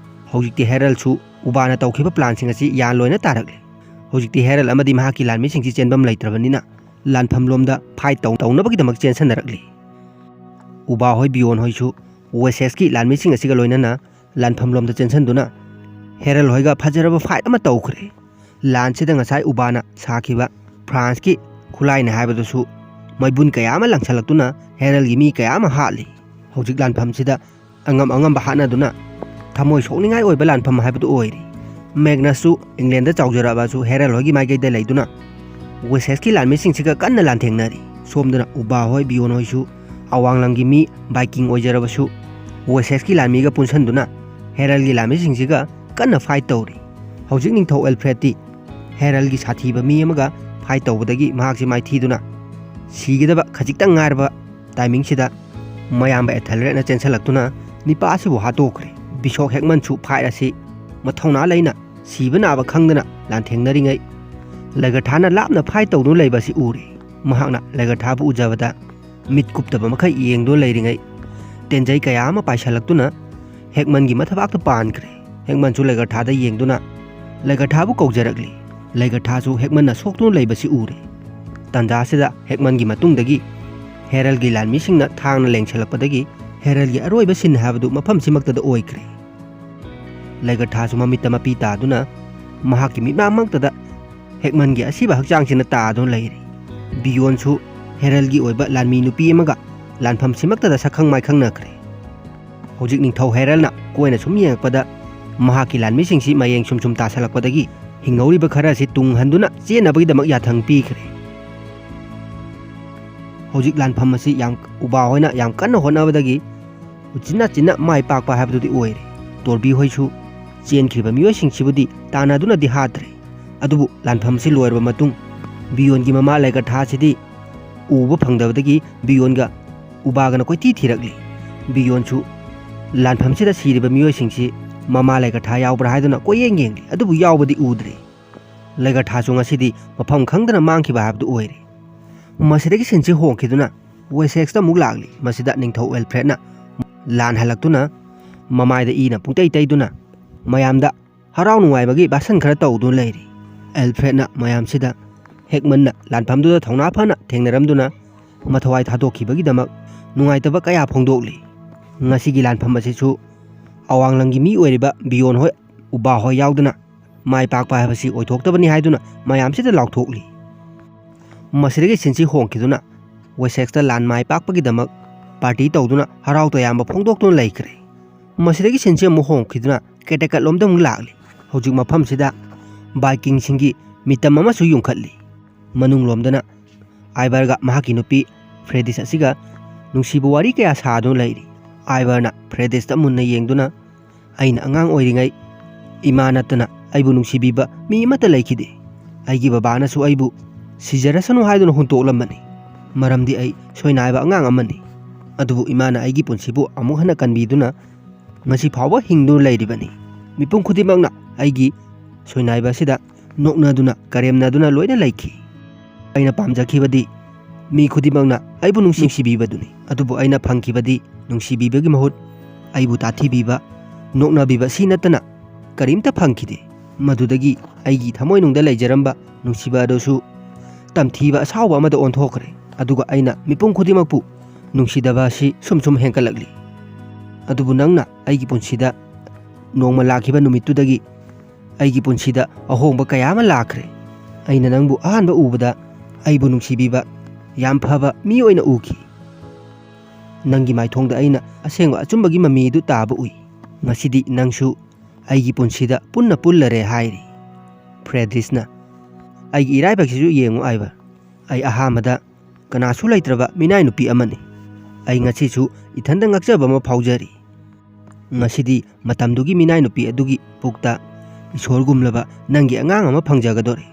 ꯍꯧꯖꯤꯛꯇꯤ ꯍꯦꯔꯜꯁꯨ ꯎꯕꯥꯅ ꯇꯧꯈꯤꯕ ꯄ꯭ꯂꯥꯟꯁꯤꯡ ꯑꯁꯤ ꯌꯥꯟ ꯂꯣꯏꯅ ꯇꯥꯔꯛꯂꯦ꯫ ꯍꯧꯖꯤꯛꯇꯤ ꯍꯦꯔꯜ ꯑꯃꯗꯤ ꯃꯍꯥꯛꯀꯤ ꯂꯥꯟꯃꯤꯁꯤꯡꯁꯤ ꯆꯦꯟꯐꯝ ꯂꯩꯇ꯭ꯔꯕꯅꯤꯅ ꯂꯥꯟꯐꯝꯂꯣꯝꯗ ꯐꯥꯏꯠ ꯇꯧ-, ꯇꯧꯅꯕꯒꯤꯗꯃꯛ ꯆꯦꯟꯁꯟꯅꯔꯛꯂꯤ꯫ ꯎꯕꯥ ꯍꯣꯏ, ꯕꯤꯌꯣꯟ ꯍꯣꯏꯁꯨ ꯋꯦꯁꯦꯁꯀꯤ ꯂꯥꯟꯃꯤꯁꯤꯡ ꯑꯁꯤꯒ ꯂꯣꯏꯅꯅ ꯂꯥꯟꯐꯝꯂꯣꯝꯗ ꯆꯦꯟꯁꯟꯗꯨꯅ ꯍꯦꯔꯜ ꯍꯣꯏꯒ ꯐꯖꯔꯕ ꯐꯥꯏꯠ ꯑꯃ ꯇꯧꯈ꯭ꯔꯦ꯫ ꯂꯥꯟꯁꯤꯗ ꯉꯁꯥꯏ ꯎꯕꯥꯅ ꯁꯥꯈꯤꯕ ꯐ꯭ꯔꯥꯟꯁꯀꯤ ꯈꯨꯠꯂꯥꯏꯅꯤ ꯍꯥꯏꯕꯗꯨꯁꯨ ꯃꯩꯕꯨꯟ ꯀꯌꯥ ꯑꯃ ꯂꯪꯁꯜꯂꯛꯇꯨꯅ ꯍꯦꯔꯜꯒꯤ ꯃꯤ ꯀꯌꯥ ꯑꯃ ꯍꯥꯠꯂꯤ꯫ ꯍꯧꯖꯤꯛ ꯂꯥꯟꯐꯝꯁꯤꯗ ꯑꯉꯝ ꯑꯉꯝꯕ ꯍꯥꯠꯅꯗꯨꯅ ꯊꯃꯣꯏ ꯁꯣꯛꯅꯤꯡꯉꯥꯏ ꯑꯣꯏꯕ ꯂꯥꯟꯐꯝ ꯍꯥꯏꯕꯗꯨ ꯑꯣꯏꯔꯤ꯫ ꯃꯦꯒꯅꯁꯁꯨ ꯏꯪꯂꯦꯟꯗ ꯆꯥꯎꯖꯔꯛꯑꯕꯁꯨ ꯍꯦꯔꯜ ꯍꯣꯏꯒꯤ ꯃꯥꯏꯀꯩꯗ ꯂꯩꯗꯨꯅ ꯋꯦꯁꯦꯁꯀꯤ ꯂꯥꯟꯃꯤꯁꯤꯡꯁꯤꯒ ꯀꯟꯅ ꯂꯥꯟꯊꯦꯡꯅꯔꯤ꯫ ꯁꯣꯝꯗꯅ ꯎꯕꯥ ꯍꯣꯏ, ꯕꯤꯌꯣꯟ ꯍꯣꯏꯁꯨ ꯑꯋꯥꯡ ꯂꯝꯒꯤ ꯃꯤ ꯕꯥꯏꯀꯤꯡ ꯑꯣꯏꯖꯔꯕꯁꯨ ꯋꯦꯁꯦꯁꯀꯤ ꯂꯥꯟꯃꯤꯒ ꯄꯨꯟꯁꯟꯗꯨꯅ ꯍꯦꯔꯜꯒꯤ ꯂꯥꯟꯃꯤꯁꯤꯡꯁꯤꯒ ꯀꯟꯅ ꯐꯥꯏꯠ ꯇꯧꯔꯤ꯫ ꯍꯧꯖꯤꯛ ꯅꯤꯡꯊꯧ ꯑꯦꯜꯐ꯭ꯔꯦꯗꯇꯤ ꯍꯦꯔꯜꯒꯤ ꯁꯥꯊꯤꯕ ꯃꯤ ꯑꯃꯒ ꯐꯥꯏꯠ ꯇꯧꯕꯗꯒꯤ ꯃꯍꯥꯛꯁꯤ ꯃꯥꯏꯊꯤꯗꯨꯅ ꯁꯤꯒꯗꯕ ꯈꯖꯤꯛꯇꯪ ꯉꯥꯏꯔꯕ ꯇꯥꯏꯃꯤꯡꯁꯤꯗ ꯃꯌꯥꯝꯕ ꯑꯦꯊꯦꯜꯔꯦꯗꯅ ꯆꯦꯟꯁꯜꯂꯛꯇꯨꯅ ꯅꯤꯄꯥ ꯑꯁꯤꯕꯨ ꯍꯥꯠꯇꯣꯛꯈ꯭ꯔꯦ꯫ ꯕꯤꯁꯣꯞ ꯍꯦꯛꯃꯟꯁꯨ ꯐꯥꯏꯠ ꯑꯁꯤ ꯃꯊꯧꯅꯥ ꯂꯩꯅ ꯁꯤꯕ ꯅꯥꯕ ꯈꯪꯗꯅ ꯂꯥꯟꯊꯦꯡꯅꯔꯤꯉꯩ ꯂꯩꯒꯔꯊꯥꯅ ꯂꯥꯞꯅ ꯐꯥꯏꯠ ꯇꯧꯗꯨꯅ ꯂꯩꯕ ꯑꯁꯤ ꯎꯔꯦ꯫ ꯃꯍꯥꯛꯅ ꯂꯩꯒꯔꯊꯥꯕꯨ ꯎꯖꯕꯗ ꯃꯤꯠ ꯀꯨꯞꯇꯕ ꯃꯈꯩ ꯌꯦꯡꯗꯨꯅ ꯂꯩꯔꯤꯉꯩ ꯇꯦꯟꯖꯩ ꯀꯌꯥ ꯑꯃ ꯄꯥꯏꯁꯜꯂꯛꯇꯨꯅ ꯍꯦꯛꯃꯟꯒꯤ ꯃꯊꯕꯥꯛꯇ ꯄꯥꯟꯈ꯭ꯔꯦ꯫ ꯍꯦꯛꯃꯟꯁꯨ ꯂꯩꯒꯔꯊꯥꯗ ꯌꯦꯡꯗꯨꯅ ꯂꯩꯒꯔꯊꯥꯕꯨ ꯀꯧꯖꯔꯛꯂꯤ꯫ ꯂꯩꯒꯔꯊꯥꯁꯨ ꯍꯦꯛꯃꯟꯅ ꯁꯣꯛꯇꯨꯅ ꯂꯩꯕꯁꯤ ꯎꯔꯦ꯫ ꯇꯥꯟꯖꯥꯁꯤꯗ ꯍꯦꯛꯃꯟꯒꯤ ꯃꯇꯨꯡꯗꯒꯤ ꯍꯦꯔꯜꯒꯤ ꯂꯥꯟꯃꯤꯁꯤꯡꯅ ꯊꯥꯡꯅ ꯂꯦꯡꯁꯜꯂꯛꯄꯗꯒꯤ ꯍꯦꯔꯜꯒꯤ ꯑꯔꯣꯏꯕ ꯁꯤꯟ ꯍꯥꯏꯕꯗꯨ ꯃꯐꯝꯁꯤꯃꯛꯇꯗ ꯑꯣꯏꯈ꯭ꯔꯦ꯫ ꯂꯩꯒꯔꯊꯥꯁꯨ ꯃꯃꯤꯠꯇ ꯃꯄꯤ ꯇꯥꯗꯨꯅ ꯃꯍꯥꯛꯀꯤ ꯃꯤꯠꯃꯥꯡꯃꯛꯇꯗ ꯍꯦꯛꯃꯟꯒꯤ ꯑꯁꯤꯕ ꯍꯛꯆꯥꯡꯁꯤꯅ ꯇꯥꯗꯨꯅ ꯂꯩꯔꯤ꯫ ꯕꯤꯌꯣꯟꯁꯨ ꯍꯦꯔꯜꯒꯤ ꯑꯣꯏꯕ ꯂꯥꯟꯃꯤ ꯅꯨꯄꯤ ꯑꯃꯒ ꯂꯥꯟꯐꯝꯁꯤꯃꯛꯇꯗ ꯁꯛꯈꯪ ꯃꯥꯏꯈꯪꯅꯈ꯭ꯔꯦ꯫ ꯍꯧꯖꯤꯛ ꯅꯤꯡꯊꯧ ꯍꯦꯔꯜꯅ ꯀꯣꯏꯅ ꯁꯨꯝ ꯌꯦꯡꯉꯛꯄꯗ ꯃꯍꯥꯛꯀꯤ ꯂꯥꯟꯃꯤꯁꯤꯡꯁꯤ ꯃꯌꯦꯡ ꯁꯨꯝ ꯁꯨꯝ ꯇꯥꯁꯜꯂꯛꯄꯗꯒꯤ ꯍꯤꯡꯍꯧꯔꯤꯕ ꯈꯔ ꯑꯁꯤ ꯇꯨꯡ ꯍꯟꯗꯨꯅ ꯆꯦꯟꯅꯕꯒꯤꯗꯃꯛ ꯌꯥꯊꯪ ꯄꯤꯈ꯭ꯔꯦ꯫ ꯍꯧꯖꯤꯛ ꯂꯥꯟꯐꯝ ꯑꯁꯤ ꯌꯥꯝ ꯎꯕꯥ ꯍꯣꯏꯅ ꯌꯥꯝ ꯀꯟꯅ ꯍꯣꯠꯅꯕꯗꯒꯤ ꯎꯆꯤꯟ ꯅꯥꯆꯤꯟꯅ ꯃꯥꯏ ꯄꯥꯛꯄ ꯍꯥꯏꯕꯗꯨꯗꯤ ꯑꯣꯏꯔꯦ꯫ ꯇꯣꯔꯕꯤ ꯍꯣꯏꯁꯨ ꯆꯦꯟꯈ꯭ꯔꯤꯕ ꯃꯤꯑꯣꯏꯁꯤꯡꯁꯤꯕꯨꯗꯤ ꯇꯥꯟꯅꯗꯨꯅꯗꯤ ꯍꯥꯠꯇ꯭ꯔꯦ꯫ ꯑꯗꯨꯕꯨ ꯂꯥꯟꯐꯝꯁꯤ ꯂꯣꯏꯔꯕ ꯃꯇꯨꯡ ꯕꯤꯌꯣꯟꯒꯤ ꯃꯃꯥ ꯂꯩꯒꯔꯊꯥꯁꯤꯗꯤ ꯎꯕ ꯐꯪꯗꯕꯗꯒꯤ ꯕꯤꯌꯣꯟꯒ ꯎꯕꯥꯒꯅ ꯀꯣꯏꯊꯤ ꯊꯤꯔꯛꯂꯤ꯫ ꯕꯤꯌꯣꯟꯁꯨ ꯂꯥꯟꯐꯝꯁꯤꯗ ꯁꯤꯔꯤꯕ ꯃꯤꯑꯣꯏꯁꯤꯡꯁꯤ ꯃꯃꯥ ꯂꯩꯒꯔꯊꯥ ꯌꯥꯎꯕ꯭ꯔꯥ ꯍꯥꯏꯗꯨꯅ ꯀꯣꯏꯌꯦꯡ ꯌꯦꯡꯂꯤ꯫ ꯑꯗꯨꯕꯨ ꯌꯥꯎꯕꯗꯤ ꯎꯗ꯭ꯔꯦ꯫ ꯂꯩꯒꯔꯊꯥꯁꯨ ꯉꯁꯤꯗꯤ ꯃꯐꯝ ꯈꯪꯗꯅ ꯃꯥꯡꯈꯤꯕ ꯍꯥꯏꯕꯗꯨ ꯑꯣꯏꯔꯦ꯫ ꯃꯁꯤꯗꯒꯤ ꯁꯤꯟꯁꯤ ꯍꯣꯡꯈꯤꯗꯨꯅ ꯋꯦꯁꯦꯛꯁꯇ ꯑꯃꯨꯛ ꯂꯥꯛꯂꯤ꯫ ꯃꯁꯤꯗ ꯅꯤꯡꯊꯧ ꯑꯦꯜꯐ꯭ꯔꯦꯗꯅ ꯂꯥꯟ ꯍꯜꯂꯛꯇꯨꯅ ꯃꯃꯥꯏꯗ ꯏꯅ ꯄꯨꯡꯇꯩ ꯇꯩꯗꯨꯅ ꯃꯌꯥꯝꯗ ꯍꯔꯥꯎ ꯅꯨꯡꯉꯥꯏꯕꯒꯤ ꯚꯥꯁꯟ ꯈꯔ ꯇꯧꯗꯨꯅ ꯂꯩꯔꯤ꯫ ꯑꯦꯜꯐ꯭ꯔꯦꯗꯅ ꯃꯌꯥꯝꯁꯤꯗ ꯍꯦꯛꯃꯟꯅ ꯂꯥꯟꯐꯝꯗꯨꯗ ꯊꯧꯅꯥ ꯐꯅ ꯊꯦꯡꯅꯔꯝꯗꯨꯅ ꯃꯊꯧꯋꯥꯏ ꯊꯥꯗꯣꯛꯈꯤꯕꯒꯤꯗꯃꯛ ꯅꯨꯡꯉꯥꯏꯇꯕ ꯀꯌꯥ ꯐꯣꯡꯗꯣꯛꯂꯤ꯫ ꯉꯁꯤꯒꯤ ꯂꯥꯟꯐꯝ ꯑꯁꯤꯁꯨ ꯑꯋꯥꯡꯂꯪꯒꯤ ꯃꯤ ꯑꯣꯏꯔꯤꯕ ꯕꯤꯌꯣꯟ ꯍꯣꯏ, ꯎꯕꯥ ꯍꯣꯏ ꯌꯥꯎꯗꯅ ꯃꯥꯏ ꯄꯥꯛꯄ ꯍꯥꯏꯕꯁꯤ ꯑꯣꯏꯊꯣꯛꯇꯕꯅꯤ ꯍꯥꯏꯗꯨꯅ ꯃꯌꯥꯝꯁꯤꯗ ꯂꯥꯎꯊꯣꯛꯂꯤ꯫ ꯃꯁꯤꯗꯒꯤ ꯁꯤꯟꯁꯤ ꯍꯣꯡꯈꯤꯗꯨꯅ ꯋꯦꯁꯦꯛꯁꯇ ꯂꯥꯟ ꯃꯥꯏ ꯄꯥꯛꯄꯒꯤꯗꯃꯛ ꯄꯥꯔꯇꯤ ꯇꯧꯗꯨꯅ ꯍꯔꯥꯎ ꯇꯌꯥꯝꯕ ꯐꯣꯡꯗꯣꯛꯇꯨꯅ ꯂꯩꯈ꯭ꯔꯦ꯫ ꯃꯁꯤꯗꯒꯤ ꯁꯤꯟꯁꯤ ꯑꯃꯨꯛ ꯍꯣꯡꯈꯤꯗꯨꯅ ꯀꯦꯇꯦꯀꯠꯂꯣꯝꯗ ꯑꯃꯨꯛ ꯂꯥꯛꯂꯤ꯫ ꯍꯧꯖꯤꯛ ꯃꯐꯝꯁꯤꯗ ꯚꯥꯏꯀꯤꯡꯁꯤꯡꯒꯤ ꯃꯤꯇꯝ ꯑꯃꯁꯨ ꯌꯨꯡꯈꯠꯂꯤ꯫ ꯃꯅꯨꯡꯂꯣꯝꯗꯅ ꯑꯥꯏꯕꯔꯒ ꯃꯍꯥꯛꯀꯤ ꯅꯨꯄꯤ ꯐ꯭ꯔꯦꯗꯤꯁ ꯑꯁꯤꯒ ꯅꯨꯡꯁꯤꯕ ꯋꯥꯔꯤ ꯀꯌꯥ ꯁꯥꯗꯨꯅ ꯂꯩꯔꯤ꯫ ꯑꯥꯏꯕꯔꯅ ꯐ꯭ꯔꯦꯗꯤꯁꯇ ꯃꯨꯟꯅ ꯌꯦꯡꯗꯨꯅ, "ꯑꯩꯅ ꯑꯉꯥꯡ ꯑꯣꯏꯔꯤꯉꯩ ꯏꯃꯥ ꯅꯠꯇꯅ ꯑꯩꯕꯨ ꯅꯨꯡꯁꯤꯕꯤꯕ ꯃꯤ ꯑꯃꯠꯇ ꯂꯩꯈꯤꯗꯦ꯫ ꯑꯩꯒꯤ ꯕꯕꯥꯅꯁꯨ ꯑꯩꯕꯨ ꯁꯤꯖꯔꯁꯅꯨ ꯍꯥꯏꯗꯨꯅ ꯍꯨꯟꯇꯣꯛꯂꯝꯕꯅꯤ, ꯃꯔꯝꯗꯤ ꯑꯩ ꯁꯣꯏꯅꯥꯏꯕ ꯑꯉꯥꯡ ꯑꯃꯅꯤ꯫ ꯑꯗꯨꯕꯨ ꯏꯃꯥꯅ ꯑꯩꯒꯤ ꯄꯨꯟꯁꯤꯕꯨ ꯑꯃꯨꯛ ꯍꯟꯅ ꯀꯟꯕꯤꯗꯨꯅ ꯉꯁꯤ ꯐꯥꯎꯕ ꯍꯤꯡꯗꯨꯅ ꯂꯩꯔꯤꯕꯅꯤ꯫ ꯃꯤꯄꯨꯝ ꯈꯨꯗꯤꯡꯃꯛꯅ ꯑꯩꯒꯤ ꯁꯣꯏꯅꯥꯏꯕ ꯑꯁꯤꯗ ꯅꯣꯛꯅꯗꯨꯅ, ꯀꯔꯦꯝꯅꯗꯨꯅ ꯂꯣꯏꯅ ꯂꯩꯈꯤ꯫ ꯑꯩꯅ ꯄꯥꯝꯖꯈꯤꯕꯗꯤ ꯃꯤ ꯈꯨꯗꯤꯡꯃꯛꯅ ꯑꯩꯕꯨ ꯅꯨꯡꯁꯤ-, ꯅꯨꯡꯁꯤꯕꯤꯕꯗꯨꯅꯤ꯫ ꯑꯗꯨꯕꯨ ꯑꯩꯅ ꯐꯪꯈꯤꯕꯗꯤ ꯅꯨꯡꯁꯤꯕꯤꯕꯒꯤ ꯃꯍꯨꯠ ꯑꯩꯕꯨ ꯇꯥꯊꯤꯕꯤꯕ, ꯅꯣꯛꯅꯕꯤꯕ ꯁꯤ ꯅꯠꯇꯅ ꯀꯔꯤꯝꯇ ꯐꯪꯈꯤꯗꯦ꯫ ꯃꯗꯨꯗꯒꯤ ꯑꯩꯒꯤ ꯊꯃꯣꯏꯅꯨꯡꯗ ꯂꯩꯖꯔꯝꯕ ꯅꯨꯡꯁꯤꯕ ꯑꯗꯨꯁꯨ ꯇꯝꯊꯤꯕ ꯑꯁꯥꯎꯕ ꯑꯃꯗ ꯑꯣꯟꯊꯣꯛꯈ꯭ꯔꯦ꯫ ꯑꯗꯨꯒ ꯑꯩꯅ ꯃꯤꯄꯨꯝ ꯈꯨꯗꯤꯡꯃꯛꯄꯨ ꯅꯨꯡꯁꯤꯗꯕ ꯑꯁꯤ ꯁꯨꯝ ꯁꯨꯝ ꯍꯦꯟꯒꯠꯂꯛꯂꯤ꯫ ꯑꯗꯨꯕꯨ ꯅꯪꯅ ꯑꯩꯒꯤ ꯄꯨꯟꯁꯤꯗ ꯅꯣꯡꯃ ꯂꯥꯛꯈꯤꯕ ꯅꯨꯃꯤꯠꯇꯨꯗꯒꯤ ꯑꯩꯒꯤ ꯄꯨꯟꯁꯤꯗ ꯑꯍꯣꯡꯕ ꯀꯌꯥ ꯑꯃ ꯂꯥꯛꯈ꯭ꯔꯦ꯫ ꯑꯩꯅ ꯅꯪꯕꯨ ꯑꯍꯥꯟꯕ ꯎꯕꯗ ꯑꯩꯕꯨ ꯅꯨꯡꯁꯤꯕꯤꯕ, ꯌꯥꯝ ꯐꯕ ꯃꯤ ꯑꯣꯏꯅ ꯎꯈꯤ꯫ ꯅꯪꯒꯤ ꯃꯥꯏꯊꯣꯡꯗ ꯑꯩꯅ ꯑꯁꯦꯡꯕ ꯑꯆꯨꯝꯕꯒꯤ ꯃꯃꯤ ꯑꯗꯨ ꯇꯥꯕ ꯎꯏ꯫ ꯉꯁꯤꯗꯤ ꯅꯪꯁꯨ ꯑꯩꯒꯤ ꯄꯨꯟꯁꯤꯗ ꯄꯨꯟꯅ ꯄꯨꯜꯂꯔꯦ" ꯍꯥꯏꯔꯤ꯫ ꯐ꯭ꯔꯦꯗ꯭ꯔꯤꯁꯅ, "ꯑꯩꯒꯤ ꯏꯔꯥꯏꯕꯛꯁꯤꯁꯨ ꯌꯦꯡꯉꯨ ꯑꯥꯏꯕꯔ꯫ ꯑꯩ ꯑꯍꯥꯟꯕꯗ ꯀꯅꯥꯁꯨ ꯂꯩꯇ꯭ꯔꯕ ꯃꯤꯅꯥꯏ ꯅꯨꯄꯤ ꯑꯃꯅꯤ꯫ ꯑꯩ ꯉꯁꯤꯁꯨ ꯏꯊꯟꯗ ꯉꯛꯆꯕ ꯑꯃ ꯐꯥꯎꯖꯔꯤ꯫ ꯉꯁꯤꯗꯤ ꯃꯇꯝꯗꯨꯒꯤ ꯃꯤꯅꯥꯏ ꯅꯨꯄꯤ ꯑꯗꯨꯒꯤ ꯄꯨꯛꯇ ꯏꯁꯣꯔꯒꯨꯝꯂꯕ ꯅꯪꯒꯤ ꯑꯉꯥꯡ ꯑꯃ ꯐꯪꯖꯒꯗꯣꯔꯦ꯫"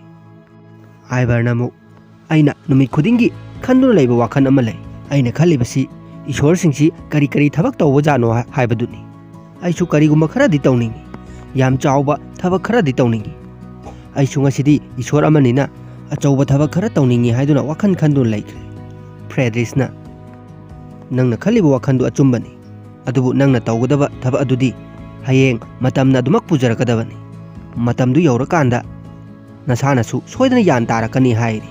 ꯑꯥꯏꯕꯔꯅ ꯑꯃꯨꯛ, "ꯑꯩꯅ ꯅꯨꯃꯤꯠ ꯈꯨꯗꯤꯡꯒꯤ ꯈꯟꯗꯨꯅ ꯂꯩꯕ ꯋꯥꯈꯜ ꯑꯃ ꯂꯩ꯫ ꯑꯩꯅ ꯈꯜꯂꯤꯕꯁꯤ ꯏꯁꯣꯔꯁꯤꯡꯁꯤ ꯀꯔꯤ ꯀꯔꯤ ꯊꯕꯛ ꯇꯧꯕꯖꯥꯠꯅꯣ ꯍꯥꯏ-, ꯍꯥꯏꯕꯗꯨꯅꯤ꯫ ꯑꯩꯁꯨ ꯀꯔꯤꯒꯨꯝꯕ ꯈꯔꯗꯤ ꯇꯧꯅꯤꯡꯏ꯫ ꯌꯥꯝ ꯆꯥꯎꯕ ꯊꯕꯛ ꯈꯔꯗꯤ ꯇꯧꯅꯤꯡꯏ꯫ ꯑꯩꯁꯨ ꯉꯁꯤꯗꯤ ꯏꯁꯣꯔ ꯑꯃꯅꯤꯅ ꯑꯆꯧꯕ ꯊꯕꯛ ꯈꯔ ꯇꯧꯅꯤꯡꯏ" ꯍꯥꯏꯗꯨꯅ ꯋꯥꯈꯜ ꯈꯟꯗꯨꯅ ꯂꯩꯈ꯭ꯔꯦ꯫ ꯐ꯭ꯔꯦꯗ꯭ꯔꯤꯁꯅ, "ꯅꯪꯅ ꯈꯜꯂꯤꯕ ꯋꯥꯈꯜꯗꯨ ꯑꯆꯨꯝꯕꯅꯤ꯫ ꯑꯗꯨꯕꯨ ꯅꯪꯅ ꯇꯧꯒꯗꯕ ꯊꯕꯛ ꯑꯗꯨꯗꯤ ꯍꯌꯦꯡ ꯃꯇꯝꯅ ꯑꯗꯨꯃꯛ ꯄꯨꯖꯔꯛꯀꯗꯕꯅꯤ꯫ ꯃꯇꯝꯗꯨ ꯌꯧꯔꯀꯥꯟꯗ ꯅꯁꯥꯅꯁꯨ ꯁꯣꯏꯗꯅ ꯒ꯭ꯌꯥꯟ ꯇꯥꯔꯛꯀꯅꯤ" ꯍꯥꯏꯔꯤ꯫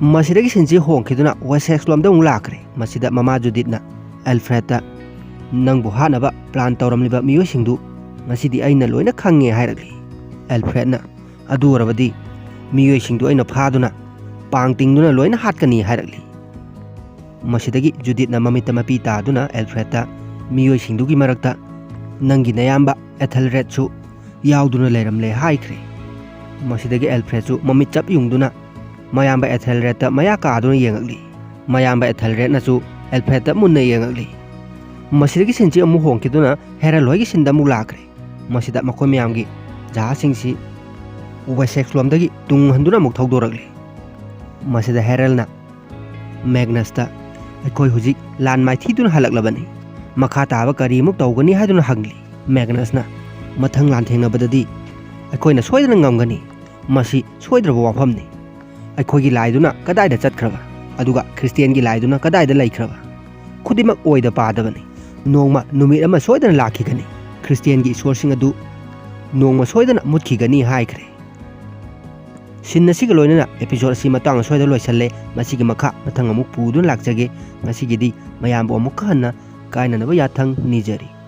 ꯃꯁꯤꯗꯒꯤ ꯁꯤꯟꯁꯤ ꯍꯣꯡꯈꯤꯗꯨꯅ ꯋꯦꯁꯦꯛꯁ ꯂꯣꯝꯗ ꯑꯃꯨꯛ ꯂꯥꯛꯈ꯭ꯔꯦ꯫ ꯃꯁꯤꯗ ꯃꯃꯥ ꯖꯨꯗꯤꯠꯅ ꯑꯦꯜꯐ꯭ꯔꯦꯗꯇ, "ꯅꯪꯕꯨ ꯍꯥꯠꯅꯕ ꯄ꯭ꯂꯥꯟ ꯇꯧꯔꯝꯂꯤꯕ ꯃꯤꯑꯣꯏꯁꯤꯡꯗꯨ ꯉꯁꯤꯗꯤ ꯑꯩꯅ ꯂꯣꯏꯅ ꯈꯪꯉꯦ" ꯍꯥꯏꯔꯛꯂꯤ꯫ ꯑꯦꯜꯐ꯭ꯔꯦꯗꯅ, "ꯑꯗꯨ ꯑꯣꯏꯔꯕꯗꯤ ꯃꯤꯑꯣꯏꯁꯤꯡꯗꯨ ꯑꯩꯅ ꯐꯥꯗꯨꯅ ꯄꯥꯡ ꯇꯤꯡꯗꯨꯅ ꯂꯣꯏꯅ ꯍꯥꯠꯀꯅꯤ" ꯍꯥꯏꯔꯛꯂꯤ꯫ ꯃꯁꯤꯗꯒꯤ ꯖꯨꯗꯤꯠꯅ ꯃꯃꯤꯠꯇ ꯃꯄꯤ ꯇꯥꯗꯨꯅ ꯑꯦꯜꯐ꯭ꯔꯦꯗꯇ, "ꯃꯤꯑꯣꯏꯁꯤꯡꯗꯨꯒꯤ ꯃꯔꯛꯇ ꯅꯪꯒꯤ ꯅꯌꯥꯝꯕ ꯑꯦꯊꯦꯜꯔꯦꯗꯁꯨ ꯌꯥꯎꯗꯨꯅ ꯂꯩꯔꯝꯂꯦ" ꯍꯥꯏꯈ꯭ꯔꯦ꯫ ꯃꯁꯤꯗꯒꯤ ꯑꯦꯜꯐ꯭ꯔꯦꯗꯁꯨ ꯃꯃꯤꯠ ꯆꯞ ꯌꯨꯡꯗꯨꯅ ꯃꯌꯥꯝꯕ ꯑꯦꯊꯦꯜꯔꯦꯗꯇ ꯃꯌꯥ ꯀꯥꯗꯨꯅ ꯌꯦꯡꯉꯛꯂꯤ꯫ ꯃꯌꯥꯝꯕ ꯑꯦꯊꯦꯜꯔꯦꯗꯅꯁꯨ ꯑꯦꯜꯐ꯭ꯔꯦꯗꯇ ꯃꯨꯟꯅ ꯌꯦꯡꯉꯛꯂꯤ꯫ ꯃꯁꯤꯗꯒꯤ ꯁꯤꯟꯁꯤ ꯑꯃꯨꯛ ꯍꯣꯡꯈꯤꯗꯨꯅ ꯍꯦꯔꯜ ꯍꯣꯏꯒꯤ ꯁꯤꯟꯗ ꯑꯃꯨꯛ ꯂꯥꯛꯈ꯭ꯔꯦ꯫ ꯃꯁꯤꯗ ꯃꯈꯣꯏ ꯃꯌꯥꯝꯒꯤ ꯖꯍꯥꯖꯁꯤꯡꯁꯤ ꯋꯦꯁꯦꯛꯁꯂꯣꯝꯗꯒꯤ ꯇꯨꯡ ꯍꯟꯗꯨꯅ ꯑꯃꯨꯛ ꯊꯧꯗꯣꯔꯛꯂꯤ꯫ ꯃꯁꯤꯗ ꯍꯦꯔꯜꯅ ꯃꯦꯒꯅꯁꯇ, "ꯑꯩꯈꯣꯏ ꯍꯧꯖꯤꯛ ꯂꯥꯟ ꯃꯥꯏꯊꯤꯗꯨꯅ ꯍꯜꯂꯛꯂꯕꯅꯤ꯫ ꯃꯈꯥ ꯇꯥꯕ ꯀꯔꯤꯃꯨꯛ ꯇꯧꯒꯅꯤ?" ꯍꯥꯏꯗꯨꯅ ꯍꯪꯂꯤ꯫ ꯃꯦꯒꯅꯁꯅ, "ꯃꯊꯪ ꯂꯥꯟꯊꯦꯡꯅꯕꯗꯗꯤ ꯑꯩꯈꯣꯏꯅ ꯁꯣꯏꯗꯅ ꯉꯝꯒꯅꯤ꯫ ꯃꯁꯤ ꯁꯣꯏꯗ꯭ꯔꯕ ꯋꯥꯐꯝꯅꯤ꯫ ꯑꯩꯈꯣꯏꯒꯤ ꯂꯥꯏꯗꯨꯅ ꯀꯗꯥꯏꯗ ꯆꯠꯈ꯭ꯔꯕ? ꯑꯗꯨꯒ ꯈ꯭ꯔꯤꯁꯇꯤꯌꯥꯟꯒꯤ ꯂꯥꯏꯗꯨꯅ ꯀꯗꯥꯏꯗ ꯂꯩꯈ꯭ꯔꯕ? ꯈꯨꯗꯤꯡꯃꯛ ꯑꯣꯏꯗ ꯄꯥꯗꯕꯅꯤ꯫ ꯅꯣꯡꯃ ꯅꯨꯃꯤꯠ ꯑꯃ ꯁꯣꯏꯗꯅ ꯂꯥꯛꯈꯤꯒꯅꯤ꯫ ꯈ꯭ꯔꯤꯁꯇꯤꯌꯥꯟꯒꯤ ꯏꯁꯣꯔꯁꯤꯡ ꯑꯗꯨ ꯅꯣꯡꯃ ꯁꯣꯏꯗꯅ ꯃꯨꯠꯈꯤꯒꯅꯤ" ꯍꯥꯏꯈ꯭ꯔꯦ꯫ ꯁꯤꯟ ꯑꯁꯤꯒ ꯂꯣꯏꯅꯅ episode ꯑꯁꯤ ꯃꯇꯥꯡ ꯑꯁ꯭ꯋꯥꯏꯗ ꯂꯣꯏꯁꯜꯂꯦ꯫ ꯃꯁꯤꯒꯤ ꯃꯈꯥ ꯃꯊꯪ ꯑꯃꯨꯛ ꯄꯨꯗꯨꯅ ꯂꯥꯛꯆꯒꯦ꯫ ꯉꯁꯤꯒꯤꯗꯤ ꯃꯌꯥꯝꯕꯨ ꯑꯃꯨꯛꯀ ꯍꯟꯅ ꯀꯥꯏꯅꯅꯕ ꯌꯥꯊꯪ ꯅꯤꯖꯔꯤ꯫